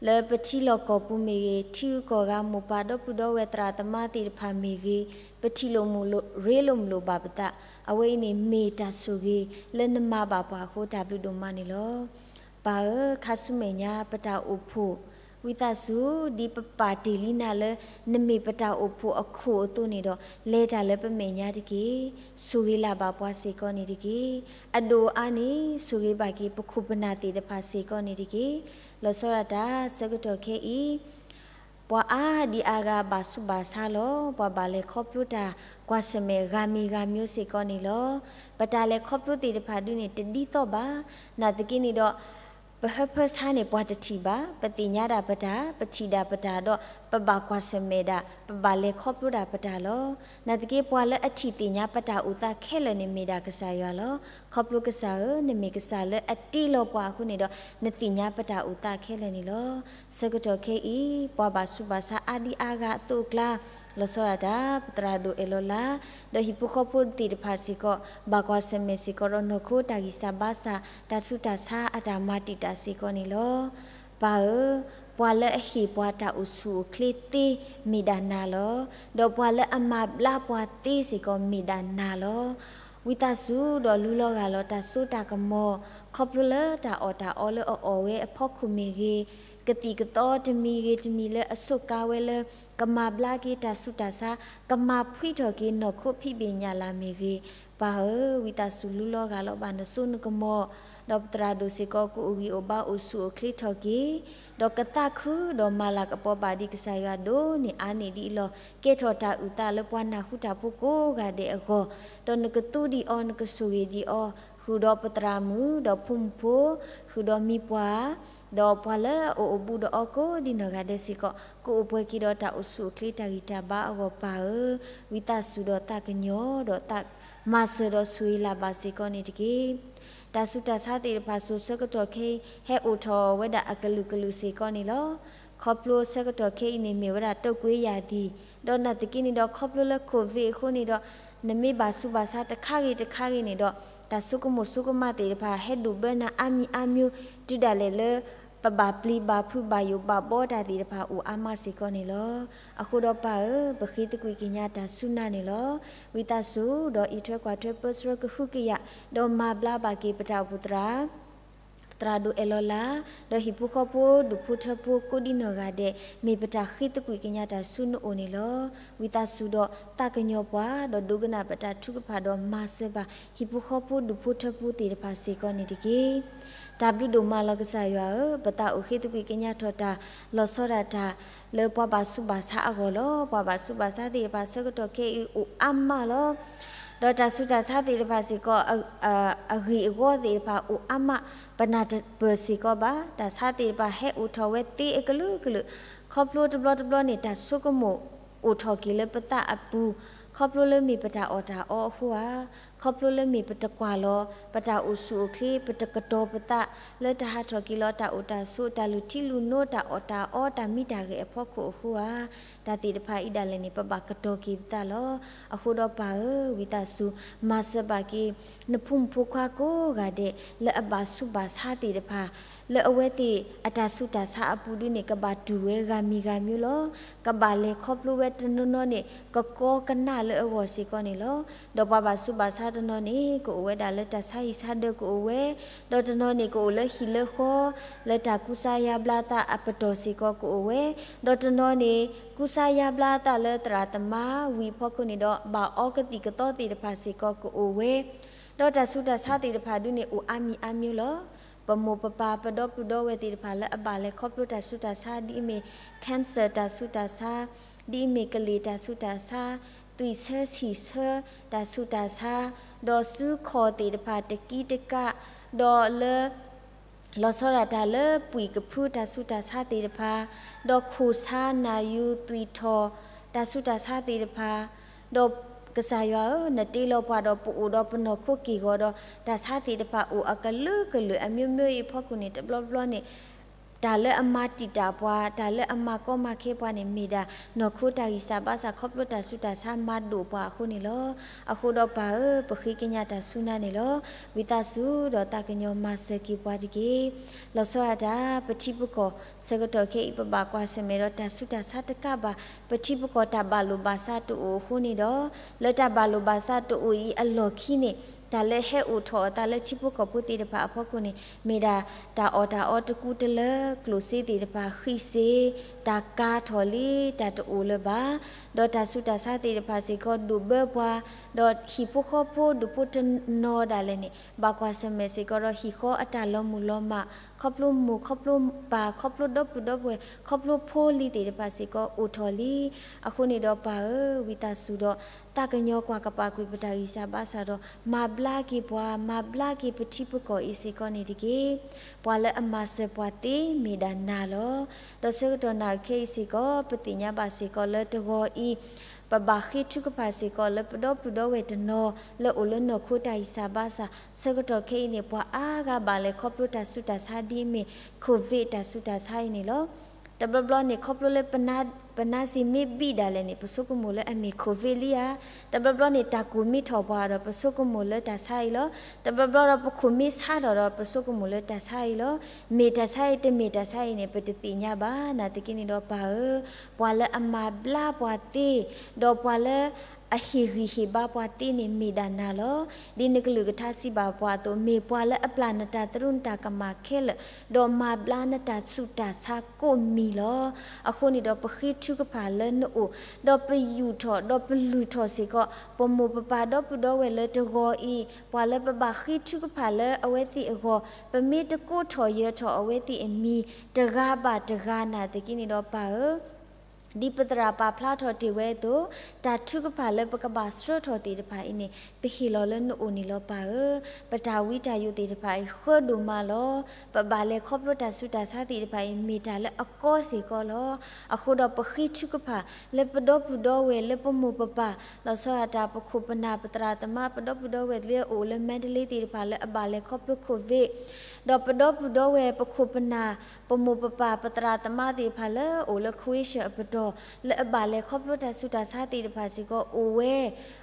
လၢပထံလီၢ်ကီၢ်ပူၤမ့ၢ်ဂ့ၤ, ထံဂုၤကီၢ်ဂၤမိၢ်ပၢ်ဒီပုၢ်ဒီဝဲၢ်သရၣ်သမါသ့ၣ်တဖၣ်မ့ၢ်ဂ့ၤ, ပထံၣ်လိာ်မုာ်လိာ်ရ့လိာ်မုာ်လိာ်ဘၣ်ပသး, အဝဲအံၤန့ၣ်မ့ၢ်တၢ်ဆိၣ်ဂ့ၤလၢနမၤဘၣ်ပှၤအဃိ တၢ်ဘျုးဒိၣ်မးန့ၣ်လီၤ. ပၢ်ဧၢ, ခါဆူမဲာ်ညါ ပတၢ်အိၣ်ဖှိၣ် ဝံသးစူၤ ဒ်ပပာ်တ့ၢ်လံနၤလၢ နမ့ၢ်ပတၢ်အိၣ်ဖှိၣ်အခိၣ်အသိးန့ၣ်ဒီး လဲၤတၢ်လၢပမဲာ်ညါတက့ၢ်. ဆိၣ်ဂ့ၤလၢ်ဘၣ်ပှၤစ့ၢ်ကီးန့ၣ်တက့ၢ်. အဒိၣ်အါန့ၣ် ဆိၣ်ဂ့ၤဘၣ်က့ၤပခိၣ်ပနၢ်သ့ၣ်တဖၣ်စ့ၢ်ကီးန့ၣ်တက့ၢ်. လီၤဆီဒၣ်တၢ်ဆၢကတီၢ်ခဲအံၤ ပှၤအါဒံအါဂၤဘၣ်ဆူးဘၣ်ဆါလီၤ. ပှၤဘၣ်လဲၤခီဖျိတၢ်ကွၢ်ဆၢၣ်မဲာ်ဂၤမံၤဂၤမံၤစ့ၢ်ကီးန့ၣ်လီၤ. ပတၢ်လဲၤခီဖျိသ့ၣ်တဖၣ်ဒုန့ၣ် တဒ်သိးဘၣ်. နာ်သက့န့ၣ်ဒီး ပဟၢဖၢဆါန့ၣ် ပှၤတထံၣ်ဘၣ်, ပသ့ၣ်ညါဒၣ်ပတၢ်, ပထံၣ်ဒၣ်ပတၢ်ဒီး ပဘၣ်ကွၢ်ဆၢၣ်မဲာ်ဒၣ်, ပဘၣ်လဲၤခီဖျိဒၣ်ပတၢ်လီၤ. နာ်သက့ ပှၤလၢအထံၣ်သ့ၣ်ညါပတၢ်အိၣ်သးခဲလၢာ်န့ၣ် မ့ၢ်ဒၣ်ကစၢ်ယွၤလီၤ. ခီဖျိကစၢ်ဧၢ, နမ့ၢ်ကစၢ်လၢအတ့လီၤပှၤအဃိန့ၣ်ဒီး နသ့ၣ်ညါပတၢ်အိၣ်သးခဲလၢာ်န့ၣ်လီၤ. ဆၢကတီၢ်ခဲအံၤ ပှၤဘၣ်ဆူးဘၣ်ဆါအါဒံအါဂၤအသိးအကျါ, လီၤဆီဒၣ်တၢ် ပသရၣ်ဒိၣ်အဲၣ်လီၤလၤ ဒီးဟံၣ်ဖိဃီဖိသ့ၣ်တဖၣ်စ့ၢ်ကီး ဘၣ်ကွၢ်ဆၢၣ်မဲာ်စ့ၢ်ကီးဒီးနီၢ်ခိတၢ်ဂံၢ်စၢ်ဘါစၢ် တၢ်ဆူးတၢ်ဆါအတၢ်မၤတံာ်တာ်စ့ၢ်ကီးန့ၣ်လီၤ. ပၢ်ဧၢ, ပှၤလၢအဟ့ၣ်ပှၤတၢ်အိၣ်ဆူၣ်အိၣ်ချ့သ့မ့ၢ်ဒၣ်နၤလီၤ. ဒီးပှၤလၢအမၤဘျါပှၤသ့စ့ၢ်ကီးမ့ၢ်ဒၣ်နၤလီၤ. ဝံသးစူၤဒီးလူလီၤဂာ်လီၤတၢ်စိတၢ်ကမီၤ ခီဖျိလၢတၢ်အီၣ်တၢ်အီလၢအအီၣ်ဝဲအဖီခိၣ်မ့ၢ်ဂ့ၤ, ကသံၣ်ကသီတမံၤဂ့ၤတမံၤလၢအစိာ်ကါဝဲလၢ ကမၤဘျါက့ၤတၢ်ဆူးတၢ်ဆါ, ကမၤဖှံထီၣ်က့ၤနီၢ်ခိဖံးဘ့ၣ်ညၣ်လၢ်မ့ၢ်ဂ့ၤ, ပၢ်ဧၢ, ဝံသးစူၤလူလီၤဂာ်လီၤဘၣ်နစိနကမီၤ, ဒီးပသရၣ်ဒိၣ်စ့ၢ်ကီး ကအိၣ်ဂံၢ်အိၣ်ဘါအိၣ်ဆူၣ်အိၣ်ချ့ထီၣ်က့ၤ, ဒီးကသးခုဒီးမၤလၤကပီၤဘၣ်ဒံးကစၢ်ယွၤဒိၣ်န့ၢ်အါန့ၢ်ဒံးအလီၢ်, ကဲထီၣ်တၢ်အုၣ်သးလၢပှၤနၢ်ဟူတၢ်ဖိကိးဂၤဒဲးအဂီၢ်, ဒီးနကသူဒံးအီၤ နကဆိၣ်ဂ့ၤဒံးအီၤ, ဃုာ်ဒီးပသရၣ်မုၣ် ဒီးဖိမုၣ်ဖိ, ဃုာ်ဒီးမံပှၢ် ဒီးပှၤလၢအအိၣ်ဘူးဒီးအီၤကိးဒံနီၢ်ဂၤဒဲးစ့ၢ်ကီး ကအိၣ်ပှဲၤက့ၤဒီးတၢ်အိၣ်ဆူၣ်အိၣ်ချ့တၢ်ဂံၢ်တၢ်ဘါအဂီၢ် ပၢ်ဧၢ, ဝံသးစူၤဒီးသးကညီၤဒီးသးမၤစၢၤဒီးဆိၣ်ဂ့ၤလၢ်ဘၣ်စ့ၢ်ကီးန့ၣ်တက့ၢ်. တၢ်ဆူးတၢ်ဆါသ့ၣ်တဖၣ်စိၤဆၢကတီၢ်ခဲအံၤ ဟဲအိၣ်ထီၣ်ဝဲဒၣ်အကလုာ်ကလုာ်စ့ၢ်ကီးန့ၣ်လီၤ. ခီဖျိဆၢကတီၢ်ခဲအံၤန့ၣ် မ့ၢ်ဝဲဒၣ်တုပ်ကွေးရာသီ, ဒီးနာ်သက့န့ၣ်ဒီး ခီဖျိလၢ COVID အဃိန့ၣ်ဒီး နမ့ၢ်ဘၣ်ဆူးဘၣ်ဆါတခါဂ့ၤတခါဂ့ၤန့ၣ်ဒီး တၢ်ဆိကမိၣ်ဆိကမးသ့ၣ်တဖၣ် ဟဲဒိၣ်ဘၢနၤအါမံၤအါမံၤ, တုၤဒၣ်လဲာ်လၢ ပဘၣ်ပျံၤဘၣ်ဖုးဘၣ်ယိၣ်ဘၣ်ဘီတၢ်သ့ၣ်တဖၣ်အိၣ်အါမးစ့ၢ်ကီးန့ၣ်လီၤ. အဃိဒီးပၢ်ဧၢ, ပဃ့သကွံာ်ကညးတၢ်ဆူနၤန့ၣ်လီၤ. ဝံသးစူၤဒီးအံးထွဲကွၢ်ထွဲပၢဆှၢကဟုကယာ်, ဒီးမၤဘျါဘၣ်က့ၤပတၢ်အိၣ်ဖှိၣ်သရၣ် သရၣ်ဒိၣ်အဲၣ်လီၤလၤ, ဒီးဟံၣ်ဖိဃီဖိဒူၣ်ဖိထၢဖိကိးဒံနီၢ်ဂၤဒဲး, မ့ၢ်ပတၢ်ဃ့သကွံာ်ကညးတၢ်ဆူနအိၣ်န့ၣ်လီၤ. ဝံသးစူၤဒီးသးကညီၤပှၤ, ဒီးဒိကနၣ်ပတၢ်ထုကဖၣ်ဒီးမၤစၢၤဘၣ် ဟံၣ်ဖိဃီဖိဒူၣ်ဖိထၢဖိသ့ၣ်တဖၣ်စ့ၢ်ကီးန့ၣ်တက့ၢ်. တၢ်ဘျုးဒိၣ်မးလီၤကစၢ်ယွၤဧၢ, ပသးအိၣ်ဃ့သကွံာ်ကညးထီၣ်တၢ် လီၤဆီဒၣ်တၢ်လၢပှၤဘၣ်ဆူးဘၣ်ဆါအဂီၢ်လီၤ. ပှၤဘၣ်ဆူးဘၣ်ဆါသ့ၣ်တဖၣ်ဆၢကတီၢ်ခဲအံၤအိၣ်အါမးလီၤ. ဒီးတၢ်ဆူးတၢ်ဆါသ့ၣ်တဖၣ်စ့ၢ်ကီး အဂ့ၢ်အဂီၢ်သ့ၣ်တဖၣ်အိၣ်အါမး, ပနၢ်တပၢၢ်စ့ၢ်ကီးဘၣ်. တၢ်ဆါသ့ၣ်တဖၣ်ဟဲအိၣ်ထီၣ်ဝဲသ့အကလုာ်ကလုာ်, ခီဖျိတဘျီတဘျီန့ၣ် တၢ်ဆိကမိၣ်အိၣ်ထီၣ်က့ၤလၢပသးအပူၤ, ခီဖျိလၢမ့ၢ်ပတၢ်အီၣ်တၢ်အီအဃိဧါ, ခီဖျိလၢမ့ၢ်ပတကွၢ်လီၤ ပတၢ်အိၣ်ဆူၣ်အိၣ်ချ့ ပတကတီၤပသး လၢတၢ်ဟးထီၣ်က့ၤလီၤတၢ်အိၣ်တၢ်ဆိး တၢ်လုၢ်ထံလုၢ်နိ တၢ်အီၣ်တၢ်အီ တၢ်မံတၢ်ဂဲၤအဖီခိၣ်အဃိဧါ, တၢ်သ့ၣ်တဖၣ်အံၤဒၣ်လဲာ်န့ၣ် ပဘၣ်ကတီၤက့ၤပသးလီၤ. အဃိဒီးပၢ်ဧၢ, ဝံသးစူၤ မၤစၢၤဘၣ်က့ၤ နဖိမုၣ်ဖိခွါကိးဂၤဒဲး လၢအဘၣ်ဆူးဘၣ်ဆါသ့ၣ်တဖၣ်, လၢအဝဲသ့ၣ်အတၢ်ဆူးတၢ်ဆါအပူၤဒုန့ၣ် ကဘၣ်တူၢ်ဝဲဂၤမံၤဂၤမံၤလီၤ. ကဘၣ်လဲၤခီဖျိဝဲတနီၤနီၤန့ၣ် ကကီကနၣ်လၢအဂီၢ်စ့ၢ်ကီးန့ၣ်လီၤ. ဒီးပှၤဘၣ်ဆူးဘၣ်ဆါတနီၤန့ၣ် ကအိၣ်ဝဲဒၣ်လၢတၢ်ဆါဟံၣ်ဆါဒၢးကအိၣ်ဝဲ, ဒီးတနီၤန့ၣ် ကအိၣ်လၢဟံၣ်လၢဃီ လၢတၢ်ကူစါယါဘျါသးအပတီၢ်စ့ၢ်ကီးကအိၣ်ဝဲ, ဒီးတနီၤန့ၣ် ကူစါယါဘျါသးလၢသရၣ်သမါဝံၤအဖီခိၣ်န့ၣ်ဒီး ဘၣ်အီကသံၣ်ကသီသ့ၣ်တဖၣ်စ့ၢ်ကီးကအိၣ်ဝဲ, ဒီးတၢ်ဆူးတၢ်ဆါသ့ၣ်တဖၣ်ဒုန့ၣ် အိၣ်အါမံၤအါမံၤလီၤ. ပမိၢ်ပပၢ်ပဒီပုၢ်ဒီဝဲၢ်သ့ၣ်တဖၣ်လၢအဘၣ်လဲၤခီဖျိတၢ်ဆူးတၢ်ဆါ ဒ်အမ့ၢ် cancer တၢ်ဆူးတၢ်ဆါ, ဒ်အမ့ၢ်ကလ့ၢ်တၢ်ဆူးတၢ်ဆါ, သွံၣ်ဆၢဆံၣ်ဆၢတၢ်ဆူးတၢ်ဆါ, ဒီးစုခီၣ်သ့ၣ်တဖၣ်တကံတကး, ဒီးလၢ လီၤဆီဒၣ်တၢ်လၢပှံၢ်ကဖုတၢ်ဆူးတၢ်ဆါသ့ၣ်တဖၣ်, ဒီးခိၣ်ဆါနၢ်ယူသွံၣ်ထီၣ်တၢ်ဆူးတၢ်ဆါသ့ၣ်တဖၣ်, ဒီးကစၢ်ယွၤဧၢ, နတ့လီၤပှၤဒီးပအိၣ်ဒီးပနီၢ်ခိက့ၢ်ဂီၤဒီး တၢ်ဆါသ့ၣ်တဖၣ်အိၣ်အကလုာ်ကလုာ် အမျိုးမျိုးအံၤအဖီခိၣ်န့ၣ် တဘျီဘျီန့ၣ် တၢ်လၢအမၤတံာ်တာ်ပှၤ, တၢ်လၢအမၤကီမၤခဲပှၤန့ၣ် မ့ၢ်ဒၣ်နီၢ်ခိတၢ်ဂံၢ်စၢ်ဘါစၢ်ခီဖျိတၢ်ဆူးတၢ်ဆါမၤဒိၣ်ပှၤအဃိန့ၣ်လီၤ. အဃိဒီးပၢ်ဧၢ, ပဃ့ကညးတၢ်ဆူနၤန့ၣ်လီၤ. ဝံသးစူၤဒီးသးကညီၤမၤစၢၤက့ၤပှၤတက့ၢ်. လီၤဆီဒၣ်တၢ် ပထံပကီၢ်ဆၢကတီၢ်ခဲအံၤ ပဘၣ်ကွၢ်ဆၢၣ်မဲာ်ဒီးတၢ်ဆူးတၢ်ဆါတကးဘၣ်, ပထံပကီၢ်တၢ်ဘၣ်လိာ်ဘၣ်စးတအိၣ်အဃိန့ၣ်ဒီး လၢတၢ်ဘၣ်လိာ်ဘၣ်စးတအိၣ်အံၤအလီၢ်ခံန့ၣ် တၢ်လၢဟဲအိၣ်ထီၣ်အသးလၢထံဖိကီၢ်ဖိသ့ၣ်တဖၣ်အဖီခိၣ်န့ၣ် မ့ၢ်ဒၣ်တၢ်အီၣ်တၢ်အီတကူတလၢ ကျိၣ်စ့သ့ၣ်တဖၣ်ဃံးစ့, တၢ်ကါထီၣ်လံ တၢ်တအိၣ်လၢၤဘၣ်, ဒီးတၢ်ဆူးတၢ်ဆါသ့ၣ်တဖၣ်စ့ၢ်ကီးဒိၣ်ဘၢပှၤ, ဒီးဟံၣ်ဖိဃီဖိဒူၣ်ဖိတနီၤဒၣ်လဲာ်န့ၣ် ဘၣ်ကွၢ်ဆၢၣ်မဲာ်စ့ၢ်ကီးဒီးဟံၣ်ဃီအတၢ်လီၤမုၢ်လီၤမၢ်, ခီဖျိမိၢ်ခီဖျိပၢ် ခီဖျိဒီပုၢ်ဒီဝဲၢ် ခီဖျိဖိလံၤသ့ၣ်တဖၣ်စ့ၢ်ကီးအိၣ်ထီၣ်လံ. အဃိန့ၣ်ဒီးပၢ်ဧၢ, ဝံသးစူၤဒီး သးကညီၤကွၢ်ကပာ်ကွံာ်ပတၢ်ဂံၢ်စၢ်ဘါစၢ်ဒီး မၤဘျါက့ၤပှၤ မၤဘျါက့ၤပထံပကီၢ်အံၤစ့ၢ်ကီးန့ၣ်တက့ၢ်. ပှၤလၢအမၤစၢၤပှၤသ့မ့ၢ်ဒၣ်နၤလီၤ. ဒီးဆၢကတီၢ်နၣ်ရံၣ်ခဲအံၤစ့ၢ်ကီး ပသ့ၣ်ညါဘၣ်စ့ၢ်ကီးလၢတဂီၤအံၤ ပဘၣ်ဃ့ထုကဖၣ်စ့ၢ်ကီးလၢပဒီပုၢ်ဒီဝဲၢ်တနီၤ လၢအိၣ်လၢနီၢ်ခိတၢ်ဂံၢ်စၢ်ဘါစၢ် ဆၢကတီၢ်ခဲအံၤန့ၣ် ပှၤအါဂၤဘၣ်လဲၤခီဖျိတၢ်ဆူးတၢ်ဆါဒ်အမ့ၢ် COVID တၢ်ဆူးတၢ်ဆါအံၤန့ၣ်လီၤ. တဘျီဘျီန့ၣ် ခီဖျိလၢ ပနါစ့မ့ၢ်ဘံၣ်ဒၣ်လဲာ်န့ၣ် ပဆိကမိၣ်လၢအမ့ၢ် COVID လံဧါ. တဘျီဘျီန့ၣ် တၢ်ကိၢ်မ့ၢ်ထီၣ်ပှၤဒီး ပဆိကမိၣ်လၢတၢ်ဆါအံၤလီၤ. တဘျီဘျီဒီး ပခိၣ်မ့ၢ်ဆါထီၣ်ဒီး ပဆိကမိၣ်လၢတၢ်ဆါအံၤလီၤ. မ့ၢ်တၢ်ဆါအံၤ တမ့ၢ်တၢ်ဆါအံၤန့ၣ် ပတသ့ၣ်ညါဘၣ်. နာ်သက့န့ၣ်ဒီးပၢ်ဧၢ, ပှၤလၢအမၤဘျါပှၤသ့, ဒီးပှၤလၢ အဟ့ၣ်ဂံၢ်ဟ့ၣ်ဘါပှၤသ့န့ၣ်မ့ၢ်ဒၣ်နၤလီၤ. ဒ်နကလုၢ်ကထါစံးဘၣ်ပှၤအသိး မ့ၢ်ပှၤလၢအပျၢ်နတၢ်သရူးနတၢ်ကမၣ်ခဲလၢာ်, ဒီးမၤဘျါနတၢ်ဆူးတၢ်ဆါကိးမံၤလီၤ. အဃိန့ၣ်ဒီးပဃ့ထုကဖၣ်လၢနအိၣ်, ဒီးပယူာ်ထီၣ် ဒီးပလုၢ်ထီၣ်စ့ၢ်ကီး ပမိၢ်ပပၢ်ဒီပုၢ်ဒီဝဲၢ်လၢတဂီၤအံၤ, ပှၤလၢပဘၣ်ဃ့ထုကဖၣ်လၢအဝဲသ့ၣ်အဂီၢ်, ပမ့ၢ်တကိးထီၣ်ယၢၤထီၣ်အဝဲသ့ၣ်အမံၤ တဂၤဘၣ်တဂၤနာ်သက့န့ၣ်ဒီးပၢ်ဧၢ ဒ်ပသရၣ်ပာ်ဖျါထီၣ်တ့ၢ်ဝဲအသိး, တၢ်ထုကဖၣ်လၢပကဘၣ်ဆှၢထီၣ်သ့ၣ်တဖၣ်အံၤန့ၣ် ပဟ့ၣ်လီၤလၢနအိၣ်န့ၣ်လီၤပၢ်ဧၢ. ပတၢ်ဝံတၢ်ယိးသ့ၣ်တဖၣ်အံၤ ဃၢဒိၣ်မးလီၤ. ပဘၣ်လဲၤခီဖျိတၢ်ဆူးတၢ်ဆါသ့ၣ်တဖၣ်အံၤ မ့ၢ်တၢ်လၢအကီစ့ၢ်ကီးလီၤ. အဃိဒီးပဃ့ထုကဖၣ် လၢပဒီပုၢ်ဒီဝဲၢ် လၢပမိၢ်ပပၢ် လီၤဆီဒၣ်တၢ် ပခိၣ်ပနၢ် ပသရၣ်သမါ ပဒီပုၢ်ဒီဝဲၢ်လၢအအိၣ်လၢ Mandalay သ့ၣ်တဖၣ်လၢအဘၣ်လဲၤခီဖျိ COVID ဒီးပဒီပုၢ်ဒီဝဲၢ် ပခိၣ်ပနၢ် ပမိၢ်ပပၢ် ပသရၣ်သမါသ့ၣ်တဖၣ်လၢအအိၣ်လၢ Croatia အပတီၢ် လၢအဘၣ်လဲၤခီဖျိတၢ်ဆူးတၢ်ဆါသ့ၣ်တဖၣ်စ့ၢ်ကီးအိၣ်ဝဲ,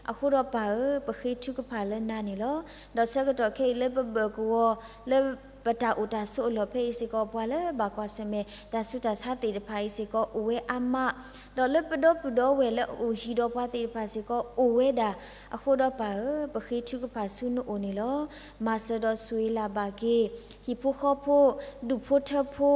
အဃိဒီးပၢ်ဧၢ, ပဃ့ထုကဖၣ်လၢနၤန့ၣ်လီၤ. ဒီးဆၢကတီၢ်ခဲအံၤလၢပဘၢၣ်ကဝီၤ လၢပတၢ်အိၣ်တၢ်ဆိးအလီၢ်ဖဲအံၤစ့ၢ်ကီး ပှၤလၢဘၣ်ကွၢ်ဆၢၣ်မဲာ်တၢ်ဆူးတၢ်ဆါသ့ၣ်တဖၣ်အံၤစ့ၢ်ကီးအိၣ်ဝဲအါမး, ဒီးလၢပဒီပုၢ်ဒီဝဲၢ်လၢအအိၣ်ဟံၣ်ဒီးပှၤသ့ၣ်တဖၣ်စ့ၢ်ကီးအိၣ်ဝဲဒၣ်, အဃိဒီးပၢ်ဧၢ, ပဃ့ထုကဖၣ်ဆူနအိၣ်န့ၣ်လီၤ. မၤစၢၤဒီးဆိၣ်ဂ့ၤလၢ်ဘၣ်က့ၤ ဟံၣ်ဖိဃီဖိ, ဒူၣ်ဖိထၢဖိ,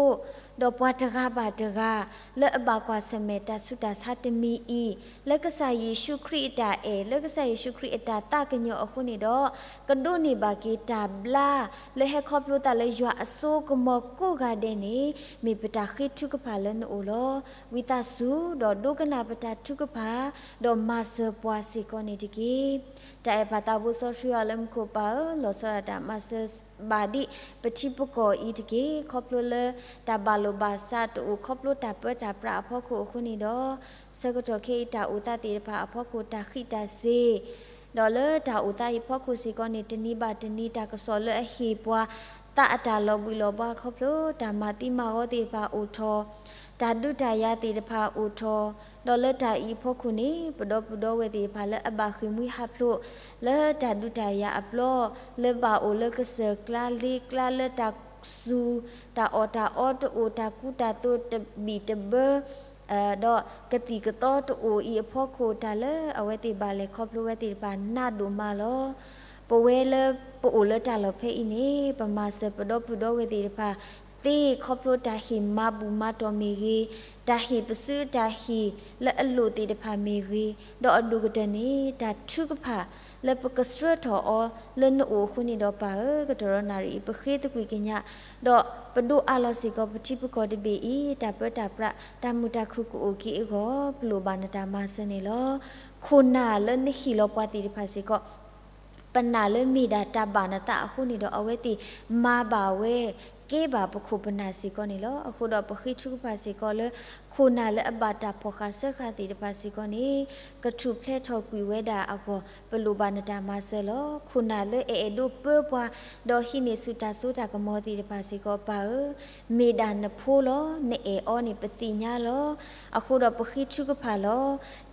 ဒီးပှၤတဂၤဘၣ်တဂၤ လၢအဘၣ်ကွၢ်ဆၢၣ်မဲာ်တၢ်ဆူးတၢ်ဆါတမံၤအံၤ, လၢကစၢ်ယ့ၣ်ၡူးခရံာ်အတၢ်အဲၣ်, လၢကစၢ်ယ့ၣ်ၡူးခရံာ်အတၢ်သးကညီၤအဃိန့ၣ်ဒီး, ကဒိးန့ၢ်ဘၣ်က့ၤတၢ်ဘျါ လၢဟဲခီဖျိသးလၢယွၤအစိကမီၤကိးဂၤဒဲးန့ၣ်, မ့ၢ်ပတၢ်ဃ့ထုကဖၣ်လၢနအိၣ်လီၤ. ဝံသးစူၤ ဒီးဒိကနၣ်ပတၢ်ထုကဖၣ်, ဒီးမၤစၢၤပှၤစ့ၢ်ကီးန့ၣ်တက့ၢ်. တၢ်အဲၣ်ပၢ်သးဘိစီဆှံယွၤလၢမူခိၣ်ပၢ်ဧၢ, လီၤဆီဒၣ်တၢ်မၤစၢၤဘၣ်ဒံးပထံပကီၢ်အံၤတက့ၢ်. ခီဖျိလၢတၢ်ဘၣ်လိာ်ဘၣ်စးတအိၣ်, ခီဖျိတၢ်ပၢတၢ်ပြးအဖီခိၣ်အဃိန့ၣ်ဒီး, ဆၢကတီၢ်ခဲအံၤတၢ်အိၣ်သးသ့ၣ်တဖၣ်အဖီခိၣ်တၢ်ဃံးတၢ်စ့ၤ ဒီးလၢတၢ်အိၣ်သးအံၤဖီခိၣ်စ့ၢ်ကီးန့ၣ် တနံၤဘၣ်တနံၤတၢ်ကစီၣ်လၢအဟ့ၣ်ပှၤ သးအတၢ်လီၤဘှံးလီၤဘှါခီဖျိ တၢ်မၤသံမၤဂီၤသ့ၣ်တဖၣ်အိၣ်ထီၣ်, တၢ်ဒုးတၢ်ယၤသ့ၣ်တဖၣ်အိၣ်ထီၣ်, ဒီးလၢတၢ်အံၤအဖီခိၣ်န့ၣ် ပဒီပုၢ်ဒီဝဲၢ်သ့ၣ်တဖၣ်လၢအဘၣ်ဃ့ၢ်မှံဟးဖျိး လၢတၢ်ဒုးတၢ်ယၤအပျီ, လၢဘၣ်အိၣ်လၢကစၢၢ်ကျါလ့ကျါလၢတၢ်စူၤ, တၢ်အီၣ်တၢ်အီတအိၣ်, တၢ်ကူတၢ်သိးတဘံၣ်တဘၢ ဒီးကသံၣ်ကသီတအိၣ်အံၤအဖီခိၣ် တၢ်လၢအဝဲသ့ၣ်ဘၣ်လဲၤခီဖျိဝဲသ့ၣ်တဖၣ်နးဒိၣ်မးလီၤ. ပဝဲလၢပအိၣ်လၢတၢ်လီၢ်ဖဲအံၤန့ၣ် ပမၤစၢၤပဒီပုၢ်ဒီဝဲၢ်သ့ၣ်တဖၣ် သ့ခီဖျိတၢ်ဟ့ၣ်မၤဘူၣ်မၤတီၢ်မ့ၢ်ဂ့ၤ, တၢ်ဟ့ၣ်ပစုတၢ်ဟ့ၣ်လၢအလိၣ်သ့ၣ်တဖၣ်မ့ၢ်ဂ့ၤ, ဒီးအဒိၣ်ကတၢၢ်န့ၣ် တၢ်ထုကဖၣ်လၢပကဆှၢထီၣ်အီၤလၢနအိၣ်အဃိန့ၣ်ဒီးပၢ်ဧၢ, ကတရီနၣ်ရံၣ်အံၤ ပဃ့သကွံာ်ကညး, ဒီးပဒိးအးလီၤစ့ၢ်ကီးပထံပကီၢ်တဘ့ၣ်အံၤ တၢ်ပၢတၢ်ပြး တၢ်မုာ်တၢ်ခုၣ်ကအိၣ်က့ၤအဂီၢ် ပလိၣ်ဘၣ်နတၢ်မၤစၢၤန့ၣ်လီၤ. ခိၣ်နၢ်လၢနဟ့ၣ်လီၤပှၤသ့ၣ်တဖၣ်စ့ၢ်ကီး ပနာ်လၢမ့ၢ်ဒၣ်တၢ်ဘၣ်နသးအဃိန့ၣ်ဒီး အဝဲသ့ၣ်မၤဘၣ်ဝဲ ကဲဘၣ်ပခိၣ်ပနၢ်စ့ၢ်ကီးန့ၣ်လီၤ. အဃိဒီးပဃ့ထုကဖၣ်စ့ၢ်ကီးလၢ ခိၣ်နၢ်လၢအဘၣ်တၢ်ဖီၣ်ဃာ်စၢဃာ်သ့ၣ်တဖၣ်စ့ၢ်ကီးန့ၣ် ကထူၣ်ဖျဲးထီၣ်ကွံာ်ဝဲဒၣ်အဂီၢ် ပလိၣ်ဘၣ်နတၢ်မၤစၢၤလီၤ. ခိၣ်နၢ်လၢအအဲၣ်ဒိးပၢပှၤ ဒီးဟံးန့ၢ်ဆူၣ်တၢ်စိတၢ်ကမီၤသ့ၣ်တဖၣ်စ့ၢ်ကီး ပၢ်ဧၢ, မ့ၢ်ဒၣ်နဖိလီၤ. နအဲၣ်အီၤန့ၣ် ပသ့ၣ်ညါလီၤ. အဃိဒီးပဃ့ထုကဖၣ်လီၤ.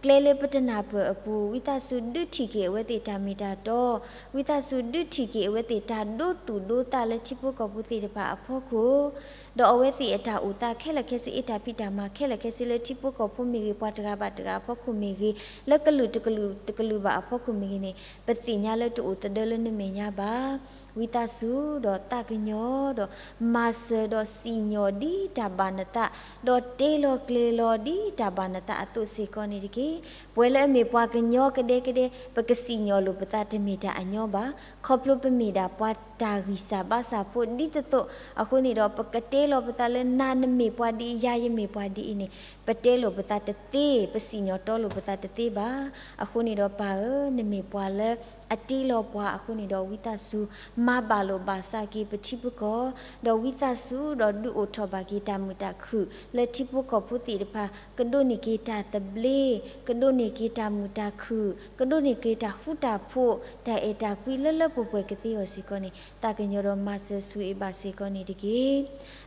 ကျဲလၢပတနၢ်ပၢၢ်အပူၤ ဝံသးစူၤဒုးထံၣ်က့ၤအဝဲသ့ၣ်တၢ်မ့ၢ်တၢ်တီ, ဝံသးစူၤဒုးထံၣ်က့ၤအဝဲသ့ၣ်တၢ်ဒိသူၣ်ဒိသးလၢထံဖိကီၢ်ဖိသ့ၣ်တဖၣ်အဖီခိၣ်, ဒီးအဝဲသ့ၣ်အတၢ်အိၣ်သးခဲလၢာ်ခဲဆ့ အတၢ်ဖံးတၢ်မၤခဲလၢာ်ခဲဆ့လၢထံဖိကီၢ်ဖိမ့ၢ်ဂ့ၤ, ပှၤတဂၤဘၣ်တဂၤအဖီခိၣ်မ့ၢ်ဂ့ၤ, လၢကလုာ်တကလုာ်တကလုာ်ဘၣ်အဖီခိၣ်မ့ၢ်ဂ့ၤန့ၣ် ပသ့ၣ်ညါလၢတအိၣ်သဒၢလၢနမဲာ်ညါဘၣ်. ဝံသးစူၤဒီးသးကညီၤဒီးမၤစၢၤဒီးစံၣ်ညီၣ်ဒ်တၢ်ဘၣ်နသး, ဒီးတဲလီၤကျဲၤလီၤဒ်တၢ်ဘၣ်နသးအသိးစ့ၢ်ကီးန့ၣ်တက့ၢ်. ပဝဲလၢအမ့ၢ်ပှၤကညီကဒဲကဒဲ ပကစံၣ်ညီၣ်လိာ်ပသးတမ့ၢ်တၢ်အညီဘၣ်. ခီဖျိပမ့ၢ်ဒၣ်ပှၤတၢ်ဂံၢ်စၢ်ဘါစၢ်ဖိဒ်သိးသိးအဃိန့ၣ်ဒီး ပကတဲလီၤပသးလၢနၤနမ့ၢ်ပှၤဒ်အံၤ ယၤယမ့ၢ်ပှၤဒ်အံၤန့ၣ် ပတဲလိာ်ပသးတသ့, ပစံၣ်ညီၣ်တီလိာ်ပသးတသ့ဘၣ်. အဃိန့ၣ်ဒီးပၢ်ဧၢ, နမ့ၢ်ပှၤလၢအတ့လီၤပှၤအဃိန့ၣ်ဒီး ဝံသးစူၤမၤဘၣ်လိာ်ဘၣ်စးက့ၤပထံပကီၢ်, ဒီးဝံသးစူၤဒီးဒုးအိၣ်ထီၣ်ဘၣ်က့ၤတၢ်မုာ်တၢ်ခုၣ်လၢထံဖိကီၢ်ဖိသ့ၣ်တဖၣ်, ကဒိးန့ၢ်က့ၤတၢ်သဘျ့, ကဒိးန့ၢ်က့ၤတၢ်မုာ်တၢ်ခုၣ်, ကဒိးန့ၢ်က့ၤတၢ်ဃူတၢ်ဖိး, တၢ်အဲၣ်တၢ်ကွံလၢလၢပှဲၤပှဲၤကသ့အီၤစ့ၢ်ကီးန့ၣ် သးကညီၤဒီးမၤစၢၤဆိၣ်ဂ့ၤဘၣ်စ့ၢ်ကီးန့ၣ်တက့ၢ်.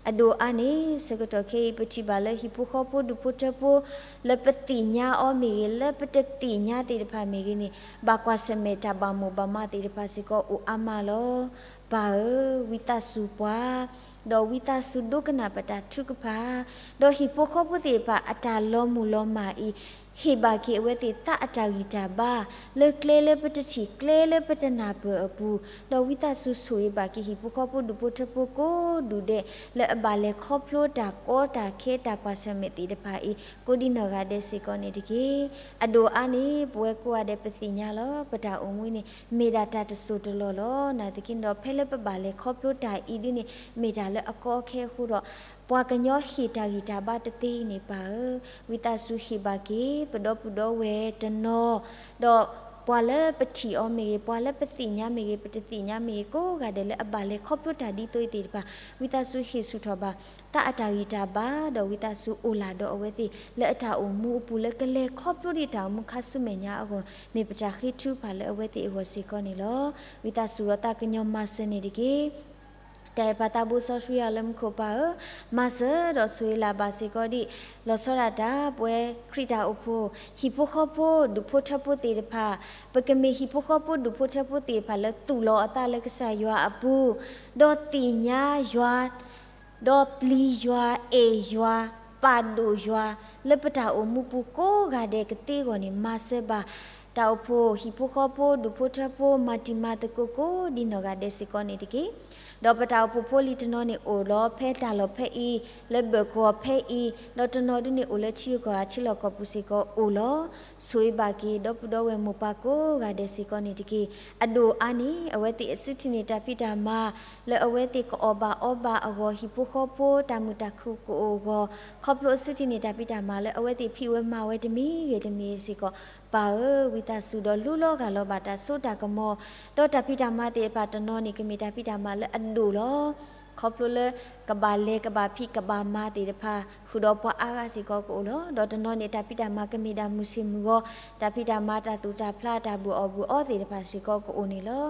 အဒိၣ်အါန့ၣ် ဆၢကတီၢ်ခဲအံၤပထံၣ်ဘၣ်လၢဟံၣ်ဖိဃီဖိဒူၣ်ဖိထၢဖိ လၢပသ့ၣ်ညါအီၤမ့ၢ်ဂ့ၤ, လၢပတသ့ၣ်ညါသ့ၣ်တဖၣ်မ့ၢ်ဂ့ၤန့ၣ် ဘၣ်ကွၢ်ဆၢၣ်မဲာ်တၢ်ဘၣ်မိၣ်ဘၣ်မးသ့ၣ်တဖၣ်စ့ၢ်ကီးအိၣ်အါမးလီၤ. ပၢ်ဧၢ, ဝံသးစူၤပှၤ, ဒီးဝံသးစူၤဒိကနၣ်ပတၢ်ထုကဖၣ်, ဒီးဟံၣ်ဖိဃီဖိသ့ၣ်တဖၣ်အတၢ်လီၤမုၢ်လီၤမၢ်အံၤ ဟ့ၣ်ဘၣ်က့ၤအဝဲသ့ၣ်သးအတၢ်ဂံၢ်တၢ်ဘါ လၢကျဲလၢပတထံၣ်ကျဲလၢပတနၢ်ပၢၢ်အပူၤ, ဒီးဝံသးစူၤဆိၣ်ဂ့ၤဘၣ်က့ၤဟံၣ်ဖိဃီဖိဒူၣ်ဖိထၢဖိကိးဒူၣ်ဒဲး လၢအဘၣ်လဲၤခီဖျိတၢ်ကီတၢ်ခဲတၢ်ကွၢ်ဆၢၣ်မဲာ်သ့ၣ်တဖၣ်အံၤ ကိးဒံနီၢ်ဂၤဒဲးစ့ၢ်ကီးန့ၣ်တက့ၢ်. အဒိၣ်အါန့ၣ် ပဝဲကိးဂၤဒဲးပသ့ၣ်ညါလီၤ. ပတၢ်အိၣ်မူန့ၣ် မ့ၢ်ဒၣ်တၢ်တစိၢ်တလီၢ်လီၤ. နာ်သက့န့ၣ်ဒီး ဖဲလၢပဘၣ်လဲၤခီဖျိတၢ်အံၤဒ်န့ၣ် မ့ၢ်တၢ်လၢအကီအခဲအဃိဒီး ပှၤကညီဟ့ၣ်တၢ်ဂံၢ်တၢ်ဘါတသ့အံၤန့ၣ် ပၢ်ဧၢ, ဝံသးစူၤဟ့ၣ်ဘၣ်က့ၤ ပဒီပုၢ်ဒီဝဲၢ်တနီၤ, ဒီးပှၤလၢပထံၣ်အီၤမ့ၢ်ဂ့ၤ, ပှၤလၢပသ့ၣ်ညါမ့ၢ်ဂ့ၤ, ပတသ့ၣ်ညါမ့ၢ်ဂ့ၤ, ကိးဂၤဒဲးလၢအဘၣ်လဲၤခီဖျိတၢ်ဒ်သိးအံၤသ့ၣ်တဖၣ်, ဝံသးစူၤဟ့ၣ်ဆူၣ်ထီၣ်ဘၣ် သးအတၢ်ဂံၢ်တၢ်ဘါ, ဒီးဝံသးစူၤအိၣ်လၢ်ဒီးအဝဲသ့ၣ် လၢအတၢ်အိၣ်မူအပူၤ လၢကလဲၤခီဖျိဒံးတၢ်အိၣ်မူခါဆူမဲာ်ညါအဂီၢ်, မ့ၢ်ပတၢ်ဃ့ထုကဖၣ်လၢအဝဲသ့ၣ်အဂီၢ်စ့ၢ်ကီးန့ၣ်လီၤ. ဝံသးစူၤဒီးသးကညီၤမၤစၢၤန့ၣ်တက့ၢ်. တၢ်အဲၣ်ပၢ်သးဘိစီဆှံယွၤလၢမူခိၣ်ပၢ်ဧၢ, မၤစၢၤဒီးဆိၣ်ဂ့ၤလၢ်ဘၣ်စ့ၢ်ကီးဒံး လီၤဆီဒၣ်တၢ် ပဝဲခရံာ်တၢ်အိၣ်ဖှိၣ် ဟံၣ်ဖိဃီဖိ ဒူၣ်ဖိထၢဖိသ့ၣ်တဖၣ်, ပကမ့ၢ်ဟံၣ်ဖိဃီဖိ ဒူၣ်ဖိထၢဖိသ့ၣ်တဖၣ်လၢသူၣ်လီၤအသးလၢကစၢ်ယွၤအပူၤ, ဒီးသ့ၣ်ညါယွၤ ဒီးပျံၤယွၤ အဲၣ်ယွၤ ပာ်ဒိၣ်ယွၤ လၢပတၢ်အိၣ်မူပူၤကိးဂၤဒဲးကသ့အဂီၢ်န့ၣ် မၤစၢၤဘၣ် တၢ်အိၣ်ဖှိၣ်ဟံၣ်ဖိဃီဖိ ဒူၣ်ဖိထၢဖိ မၤတံၤမၤသကိးကိးဒ်နီၢ်ဂၤဒဲးစ့ၢ်ကီးန့ၣ်တက့ၢ်. ဒီးပတၢ်အိၣ်ဖှိၣ်ဖိလံၤတနီၤန့ၣ်အိၣ်လီၤဖဲတၢ်လီၢ်ဖဲအံၤ, လၢဘၢၣ်ကီၢ်ဖဲအံၤ, ဒီးတနီၤဒုန့ၣ်အိၣ်လၢထံဂုၤကီၢ်ဂၤထံလီၢ်ကီၢ်ပူၤစ့ၢ်ကီးအိၣ်လီၤ. ဆိၣ်ဂ့ၤဘၣ်က့ၤ ဒီပုၢ်ဒီဝဲၢ်မိၢ်ပၢ်ကိးဂၤဒဲးစ့ၢ်ကီးန့ၣ်တက့ၢ်. အဒိၣ်အါန့ၣ် အဝဲသ့ၣ်အစုထံၣ်န့ၢ်တၢ်ဖံးတၢ်မၤ လၢအဝဲသ့ၣ်ကအီၣ်ဘၣ်အီဘၣ်အဂီၢ်, ဟံၣ်ဖိဃီဖိတၢ်မုာ်တၢ်ခုၣ်ကအိၣ်အဂီၢ်, ခီဖျိအစုထံၣ်န့ၢ်တၢ်ဖံးတၢ်မၤလၢအဝဲသ့ၣ်ဖံးဝဲမၤဝဲတမံၤဂ့ၤတမံၤစ့ၢ်ကီး, ပၢ်ဧၢ, ဝံသးစူၤဒီးလူလီၤဂၢ်လီၤဘၣ်တၢ်စိတၢ်ကမီၤ, ဒီးတၢ်ဖံးတၢ်မၤသ့ၣ်တဖၣ်တနီၤန့ၣ် ကမ့ၢ်တၢ်ဖံးတၢ်မၤလၢအဒိၣ်လီၤ. ခီဖျိလၢကဘၣ်လဲၤကဘၣ်ဖံးကဘၣ်မၤသ့ၣ်တဖၣ် ဃုာ်ဒီးပှၤအါဂၤစ့ၢ်ကီးကအိၣ်လီၤ. ဒီးတနီၤန့ၣ် တၢ်ဖံးတၢ်မၤကမ့ၢ်ဒၣ်မုၢ်ဆ့ၣ်မုၢ်ဂီၤ, တၢ်ဖံးတၢ်မၤတၢ်သူၣ်တၢ်ဖျး တၢ်ဘုၣ်အီၣ်ဘုၣ်အီသ့ၣ်တဖၣ်စ့ၢ်ကီးကအိၣ်န့ၣ်လီၤ.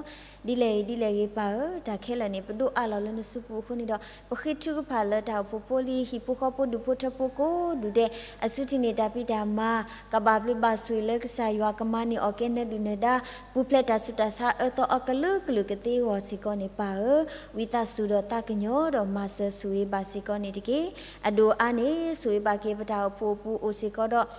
ဒ်လဲၣ်ဂ့ၤဒ်လဲၣ်ဂ့ၤ ပၢ်ဧၢ, တၢ်ခဲလၢာ်န့ၣ် ပဒိးအးလီၤလၢနစုပူၤအဃိန့ၣ်ဒီး ပဃ့ထုကဖၣ်လၢတၢ်အိၣ်ဖှိၣ်ဖိလံၤ ဟံၣ်ဖိဃီဖိ ဒူၣ်ဖိထၢဖိကိးဒူၣ်ဒဲး အစုထံၣ်န့ၢ်တၢ်ဖံးတၢ်မၤ ကဘၣ်ဘျုးဘၣ်ဆိၣ်ဂ့ၤလၢကစၢ်ယွၤကမၤန့ၢ်အီၣ်ကဲနၢဒုၣ်နၢဒါ ပူၤဖျဲးတၢ်ဆူးတၢ်ဆါအၢသီအကလုာ်ကလုာ်ကသ့အဂီၢ်စ့ၢ်ကီးန့ၣ် ပၢ်ဧၢ, ဝံသးစူၤဒီးသးကညီၤဒီးမၤစၢၤဆိၣ်ဂ့ၤဘၣ်စ့ၢ်ကီးန့ၣ်တက့ၢ်. အဒိၣ်အါန့ၣ် ဆိၣ်ဂ့ၤဘၣ်က့ၤပတၢ်အိၣ်ဖှိၣ်အပူၤအိၣ်စ့ၢ်ကီးဒီး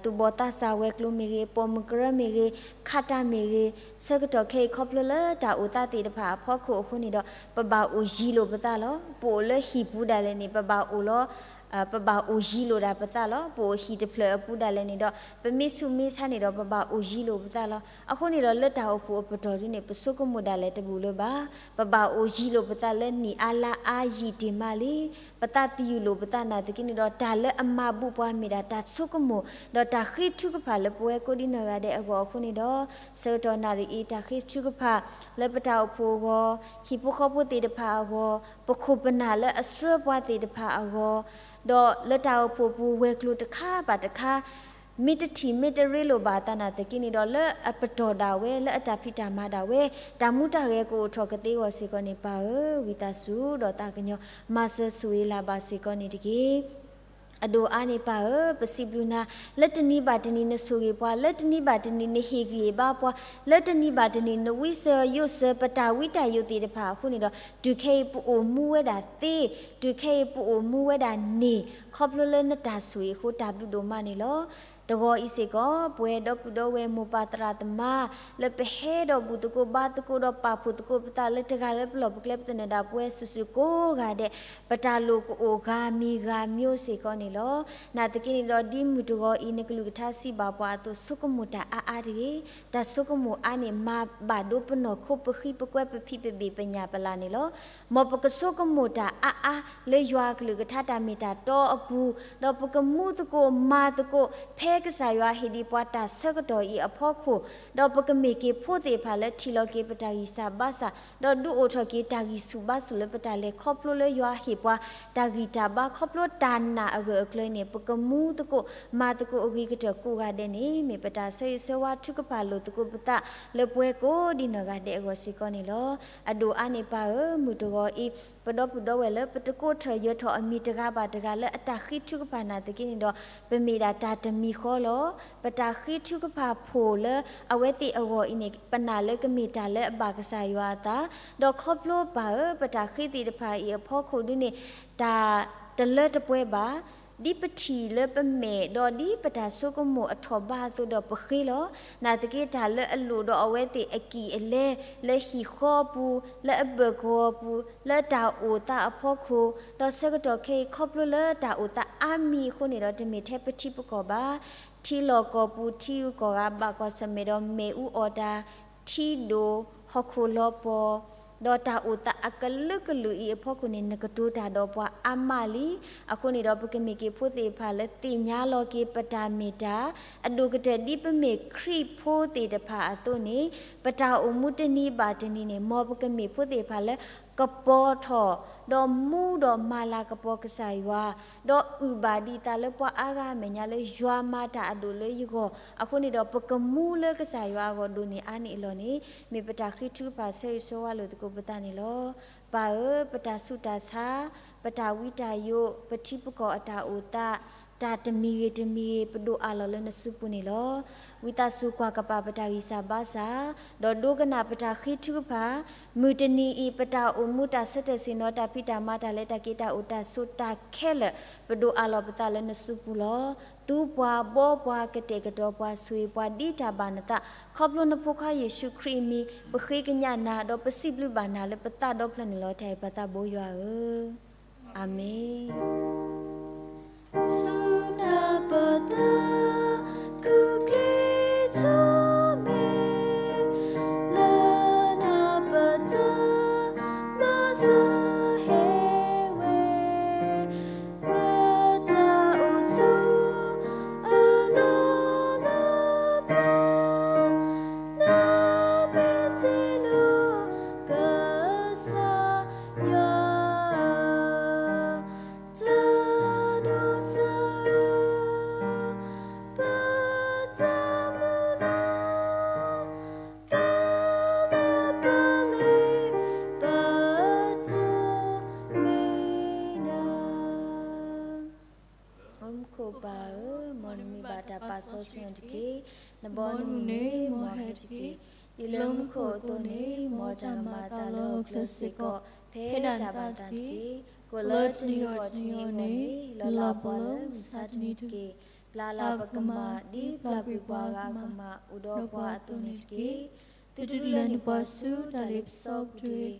သူၣ်ဘီၣ်သးစၢ်ဝဲၤကျိၤမ့ၢ်ဂ့ၤ, ပိာ်မုၣ်ကရၢမ့ၢ်ဂ့ၤ, ခးတၢ်မ့ၢ်ဂ့ၤ, ဆၢကတီၢ်ခဲအံၤခီဖျိလၢတၢ်အိၣ်သးသ့ၣ်တဖၣ်အဖီခိၣ်အဃိန့ၣ်ဒီး ပဘၣ်အိၣ်ယံၤလိာ်ပသးလီၤ. ပအိၣ်လၢဟံၣ်ပူၤဒၣ်လဲာ်န့ၣ် ပဘၣ်အိၣ်လီၤ ပဘၣ်အိၣ်ယံၤလိာ်ဒၣ်ပသးလီၤ. ပအိၣ်ဟံၣ်တဖျၢၣ်အပူၤဒၣ်လဲာ်န့ၣ်ဒီး ပမ့ၢ်ဆူးမ့ၢ်ဆါန့ၣ်ဒီး ပဘၣ်အိၣ်ယံၤလိာ်ပသးလီၤ. အဃိန့ၣ်ဒီး လၢတၢ်အိၣ်ဖှိၣ်အပတီၢ်ဒ်န့ၣ် ပဆိကမိၣ်ဒၣ်လဲာ်တဘူၣ်လၢၤဘၣ်. ပဘၣ်အိၣ်ယံၤလိာ်ပသးလၢနံၣ်အါလါအါယံာ်တ့ၢ်မးလံ. ပသးသယုၢ်လိာ်ပသးနာ်သက့န့ၣ်ဒီး တၢ်လၢအမၤဘူးပှၤမ့ၢ်ဒၣ်တၢ်ဆိကမိၣ် ဒီးတၢ်ဃ့ထုကဖၣ်လၢပဝဲကိးဒံနီၢ်ဂၤဒဲးအဂီၢ်အဃိန့ၣ်ဒီး ဆၢကတီၢ်နၣ်ရံၣ်အံၤ တၢ်ဃ့ထုကဖၣ်လၢပတၢ်အိၣ်ဖှိၣ်အဂီၢ်, ဟံၣ်ဖိဃီဖိသ့ၣ်တဖၣ်အဂီၢ်, ပခိၣ်ပနၢ်လၢအဆှၢပှၤသ့ၣ်တဖၣ်အဂီၢ်, ဒီးလၢတၢ်အိၣ်ဖှိၣ်ပူၤဝဲၤကျိၤတခါဘၣ်တခါ မ့ၢ်တထံၣ်မ့ၢ်တရ့လိာ်ဘၣ်အသးနာ်သက့န့ၣ်ဒီး လၢအပတီၢ်ဒၣ်ဝဲ လၢအတၢ်ဖံးတၢ်မၤဒၣ်ဝဲ တၢ်မူတၢ်ဂဲၤကအိၣ်ထီၣ်ကသ့အဂီၢ်စ့ၢ်ကီးန့ၣ် ပၢ်ဧၢ, ဝံသးစူၤဒီးသးကညီၤ မၤစၢၤဆိၣ်ဂ့ၤလၢ်ဘၣ်စ့ၢ်ကီးန့ၣ်တက့ၢ်. အဒိၣ်အါန့ၣ်ပၢ်ဧၢ, ပစံးဘျုးနၤ လၢတနံၤဘၣ်တနံၤနဆိၣ်ဂ့ၤပှၤ, လၢတနံၤဘၣ်တနံၤနဟ့ၣ်ဂံၢ်ဘါပှၤ, လၢတနံၤဘၣ်တနံၤနဝံစၢၤယိးစၢၤပတၢ်ဝံတၢ်ယိးသ့ၣ်တဖၣ်အဃိန့ၣ်ဒီး တုၤခဲအံၤပအိၣ်မူဝဲဒၣ်သ့, တုၤခဲအံၤပအိၣ်မူဝဲဒၣ်န့ၣ် ခီဖျိလၢနတၢ်ဆိၣ်ဂ့ၤအဃိ တၢ်ဘျုးဒိၣ်မးန့ၣ်လီၤ. တဂီၤအံၤစ့ၢ်ကီး ပဝဲဒီပုၢ်ဒီဝဲၢ်မိၢ်ပၢ်သရၣ်သမါ လၢပဟဲဒီးဘူၣ်သကိးဘါသကိးဒီးပာ်ဖှိၣ်သကိးပသးလၢတဂၤလၢပလီၢ်ပကျဲပသနၢၣ်ဒၣ်ပဝဲစုာ်စုာ်ကိးဂၤဒဲး ပတၢ်လိၣ်ကအိၣ်ဂၤမံၤဂၤမံၤစ့ၢ်ကီးန့ၣ်လီၤ. နာ်သက့န့ၣ်ဒီး ဒ်မုၢ်တဂီၤအံၤ နကလုၢ်ကထါစံးဘၣ်ပှၤအသိး ဆိကမိၣ်တၢ်အါအါတဂ့ၤ. တၢ်ဆိကမိၣ်အါန့ၣ် မၤဘၣ်ဒိပနီၢ်ခိ ပဃံပကွဲ ပဖံးပဘ့ၣ် ပညၣ်ပလၣ်န့ၣ်လီၤ. မ်ပကဆိကမိၣ်တၢ်အါအါလၢယွၤအကလုၢ်ကထါတၢ်မ့ၢ်တၢ်တီအပူၤ, ဒီးပကမူသကိးမၤသကိး ဖဲကစၢ်ယွၤဟ့ၣ်ဒံးပှၤတၢ်ဆၢကတီၢ်အံၤအဖီခိၣ်, ဒီးပကမ့ၢ်က့ၤဖိသ့ၣ်တဖၣ်လၢထံၣ်လီၤက့ၤပတၢ်ဂံၢ်စၢ်ဘါစၢ်, ဒီးဒုးအိၣ်ထီၣ်က့ၤတၢ်ဂံၢ်ဆူၣ်ဘါဆူၣ်လၢပတၢ်လဲၤခီဖျိလၢယွၤဟ့ၣ်ပှၤတၢ်ဂံၢ်တၢ်ဘါ ခီဖျိတၢ်နာ်အဂၢၢ်အကျၢၤန့ၣ် ပကမူသကိးမၤသကိးအဂ့ၤကတၢၢ်ကိးဂၤဒဲးန့ၣ် မ့ၢ်ပတၢ်ဆၢဂ့ၤဆၢဝါထုကဖၣ်လိာ်သကိးပသးလၢပဝဲကိးဒံနီၢ်ဂၤဒဲးအဂီၢ်စ့ၢ်ကီးန့ၣ်လီၤ. အဒိၣ်အါန့ၣ်ပၢ်ဧၢ, မုၢ်တဂီၤအံၤ ပဒီပုၢ်ဒီဝဲၢ်လၢပတကိးထၢၣ်ယၢၤထီၣ်အမံၤတဂၤဘၣ်တဂၤလၢအတၢ်ဃ့ထုကဖၣ်နာ်သက့န့ၣ်ဒီး ပမ့ၢ်ဒၣ်တၢ်တမံၤဃီလီၤ. ပတၢ်ဃ့ထုကဖၣ်ဖိးလၢအဝဲသ့ၣ်အဂီၢ်အံၤန့ၣ် ပနာ်လၢကမ့ၢ်တၢ်လၢအဘၣ်ကစၢ်ယွၤအသး, ဒီးခီဖျိပၢ်ဧၢ, ပတၢ်ဃ့သ့ၣ်တဖၣ်အံၤအဖီခိၣ်ဒုန့ၣ် တၢ်တလၢတပှဲၤဘၣ် ဒ်ပထံၣ်လၢပမဲာ် ဒီးဒ်ပတၢ်ဆိကမိၣ်အထီၣ်ဘးအသိးဒီးပဃ့လီၤ. နာ်သက့တၢ်လၢအလိၣ်ဒီးအဝဲသ့ၣ်အကံၢ်အလဲ လၢဟံၣ်ဃီအပူၤ, လၢအဘၢၣ်ကဝီၤအပူၤ, လၢတၢ်အိၣ်သးအဖီခိၣ်, ဒီးဆၢကတီၢ်ခဲအံၤခီဖျိလၢတၢ်အိၣ်သးအါမံၤအဃိန့ၣ်ဒီး တမ့ၢ်ထဲပထံပကီၢ်ဘၣ်. ထံလီၢ်ကီၢ်ပူၤ ထံဂုၤကီၢ်ဂၤဘၣ်ကွၢ်ဆၢၣ်မဲာ်ဒီးမ့ၣ်အူအီၣ်တၢ်, ထံဒိၣ်, ဟီၣ်ခိၣ်လီၤပှီၢ်, ဒီးတၢ်အိၣ်သးအကလုာ်ကလုာ်အံၤအဖီခိၣ်န့ၣ် နကတိၤတၢ်ဒီးပှၤအါမးလံ. အဃိန့ၣ်ဒီး ပကမ့ၢ်က့ၤဖိသ့ၣ်တဖၣ်လၢသ့ၣ်ညါလီၤက့ၤပတၢ်မ့ၢ်တၢ်, အဒိၣ်ကတၢၢ်ဒ်ပမ့ၢ်ခရံာ်ဖိသ့ၣ်တဖၣ်အသိးန့ၣ် ပတၢ်အိၣ်မူတနံၤဘၣ်တနံၤန့ၣ် မ်ပကမ့ၢ်ဖိသ့ၣ်တဖၣ်လၢ ကပီၤထီၣ်, ဒီးမူဒီးမၤလၤကပီၤကစၢ်ယွၤ, ဒီးအုၣ်ဘၣ်ဒံးသးလၢပှၤအါဂၤအမဲာ်ညါလၢယွၤမၤတၢ်အဒိၣ်လၢယဂီၢ်, အဃိန့ၣ်ဒီး ပကမူလၢကစၢ်ယွၤအဂီၢ်ဒိၣ်န့ၢ်အါန့ၢ်အလီၢ်န့ၣ် မ့ၢ်ပတၢ်ဃ့ထုကဖၣ်ဆၢဂ့ၤဆၢဝါလိာ်သကိးပသးန့ၣ်လီၤ. ပၢ်ဧၢ, ပတၢ်ဆူးတၢ်ဆါ, ပတၢ်ဝံတၢ်ယိး, ပထံပကီၢ်အတၢ်အိၣ်သး, တၢ်တမံၤဂ့ၤတမံၤဂ့ၤ ပဒိးအးလီၤလၢနစုပူၤန့ၣ်လီၤ. ဝံသးစူၤကွၢ်ကပၤပတၢ်ဂံၢ်စၢ်ဘါစၢ်, ဒီးဒိကနၣ်ပတၢ်ဃ့ထုကဖၣ်, မုၢ်တနံၤအံၤ ပတၢ်အိၣ်မူတၢ်ဆၢထၢၣ်ဆ့ၣ်နီၤ တၢ်ဖံးတၢ်မၤတၢ်လဲၤတၢ်က့ၤတၢ်အိၣ်တၢ်ဆိးတၢ်ခဲလၢာ် ပဒိးအးလီၤပသးလၢနစုပူၤလီၤ. သူပှၤဘီပှၤကတဲာ်ကတီၤပှၤဆိၣ်ဂ့ၤပှၤဒ်တၢ်ဘၣ်နသး ခီဖျိနဖိခွါယ့ၣ်ၡူးခရံာ်အမံၤ ပဃ့ကညးနၤ ဒီးပစံးဘျုးဘၣ်နၤလၢပသးဒီဖျၢၣ်န့ၣ်လီၤ. တၢ်အဲၣ်ပှၤသးဘိယွၤဧၢ, အၤမ့ၣ်. ဆူနၢ်ပသး ကူၣ်ကျ့ၤထီၣ်မ့ၢ် လၢနၢ်ပသး မၤစၢၤဟ့ၣ်ဝဲ ပတၢ်အိၣ်ဆူၣ် အလီၢ်လၢပျၢၤ နမ့ၢ်တ့လီၤ ကစၢ်ယွၤဧၢ, တၢ်ဒိးစၢ်ဧၢ, ပတၢ်မုၢ်လၢ် ပလၢပလ့ၤ ပတိၢ်မံၤနၤ. အိၣ်မူခိၣ်ပၢ်ဧၢ, မ်နမံၤဘၣ်တၢ်ပာ်စီဆှံတက့ၢ်. နဘီနမုၢ်န့ၣ် မ်အဟဲတက့ၢ်. ဒ်လၢမူခိၣ်အသိးန့ၣ် မ်တၢ်မၤအသးလၢဟီၣ်ခိၣ်ချၢစ့ၢ်ကီး ဖဲဒၣ်တၢ်ဘၣ်တၢ်တက့ၢ်. ကိၣ်လၢတနံၤဂီၢ်တနံၤဂီၢ်န့ၣ် လီၤလးပှၤလၢမုၢ်ဆါတနံၤတက့ၢ်. ပျၢ်လၢပကမၤ ဒ်ပျၢ်ကွံာ်ပှၤဂၤအကမၤ အိၣ်ဒီးပှၤအသိးန့ၣ်တက့ၢ်. သုတဒုးလဲၤနုာ်ပှၤဆူတၢ်လ့ပစီပူၤတဂ့ၤ.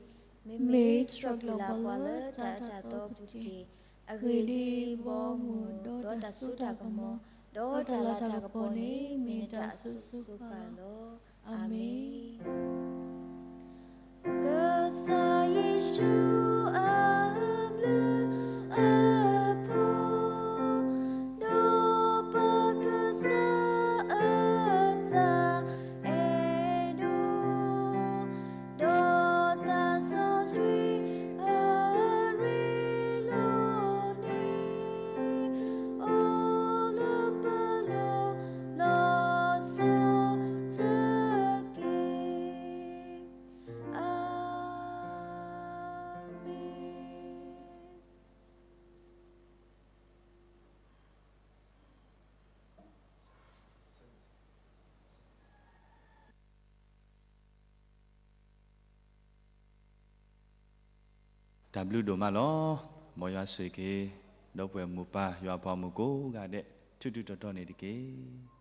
မ့မ့ၢ်တြီကွံာ်လၢပှၤလၢတၢ်အၢတၢ်သီပူၤတက့ၢ်. အဂ့ၢ်ဒ်အံၤ, ဘီမုၢ်ဒီးတၢ်စိတၢ်ကမီၤ, ဒီးတၢ်လၤတၢ်ကပီၤန့ၣ် မ့ၢ်နတၢ်အစိၤစိၤဃၣ်ဃၣ်လီၤ. အၤမ့ၣ်. ကစၢ်ယ့ၣ်ၡူးအဘျုးအဖှိၣ်, ဒီးပကစၢ်အတၢ်အဲၣ်ဒိး, ဒီးသးစီဆှံအရ့လိာ်န့ၣ် အိၣ်လၢပလိၤလီၤစိၤတက့ၢ်. အၤမ့ၣ်. တၢ်ဘျုးဒိၣ်မးလီၤ. မ်ယွၤဆိၣ်ဂ့ၤက့ၤ ဒီပုၢ်ဝဲၢ်မိၢ်ပၢ်ယွၤအပှၤဂီၢ်မုၢ်ကိးဂၤဒဲး ထူးထူးတီၤတီၤန့ၣ်တက့ၢ်.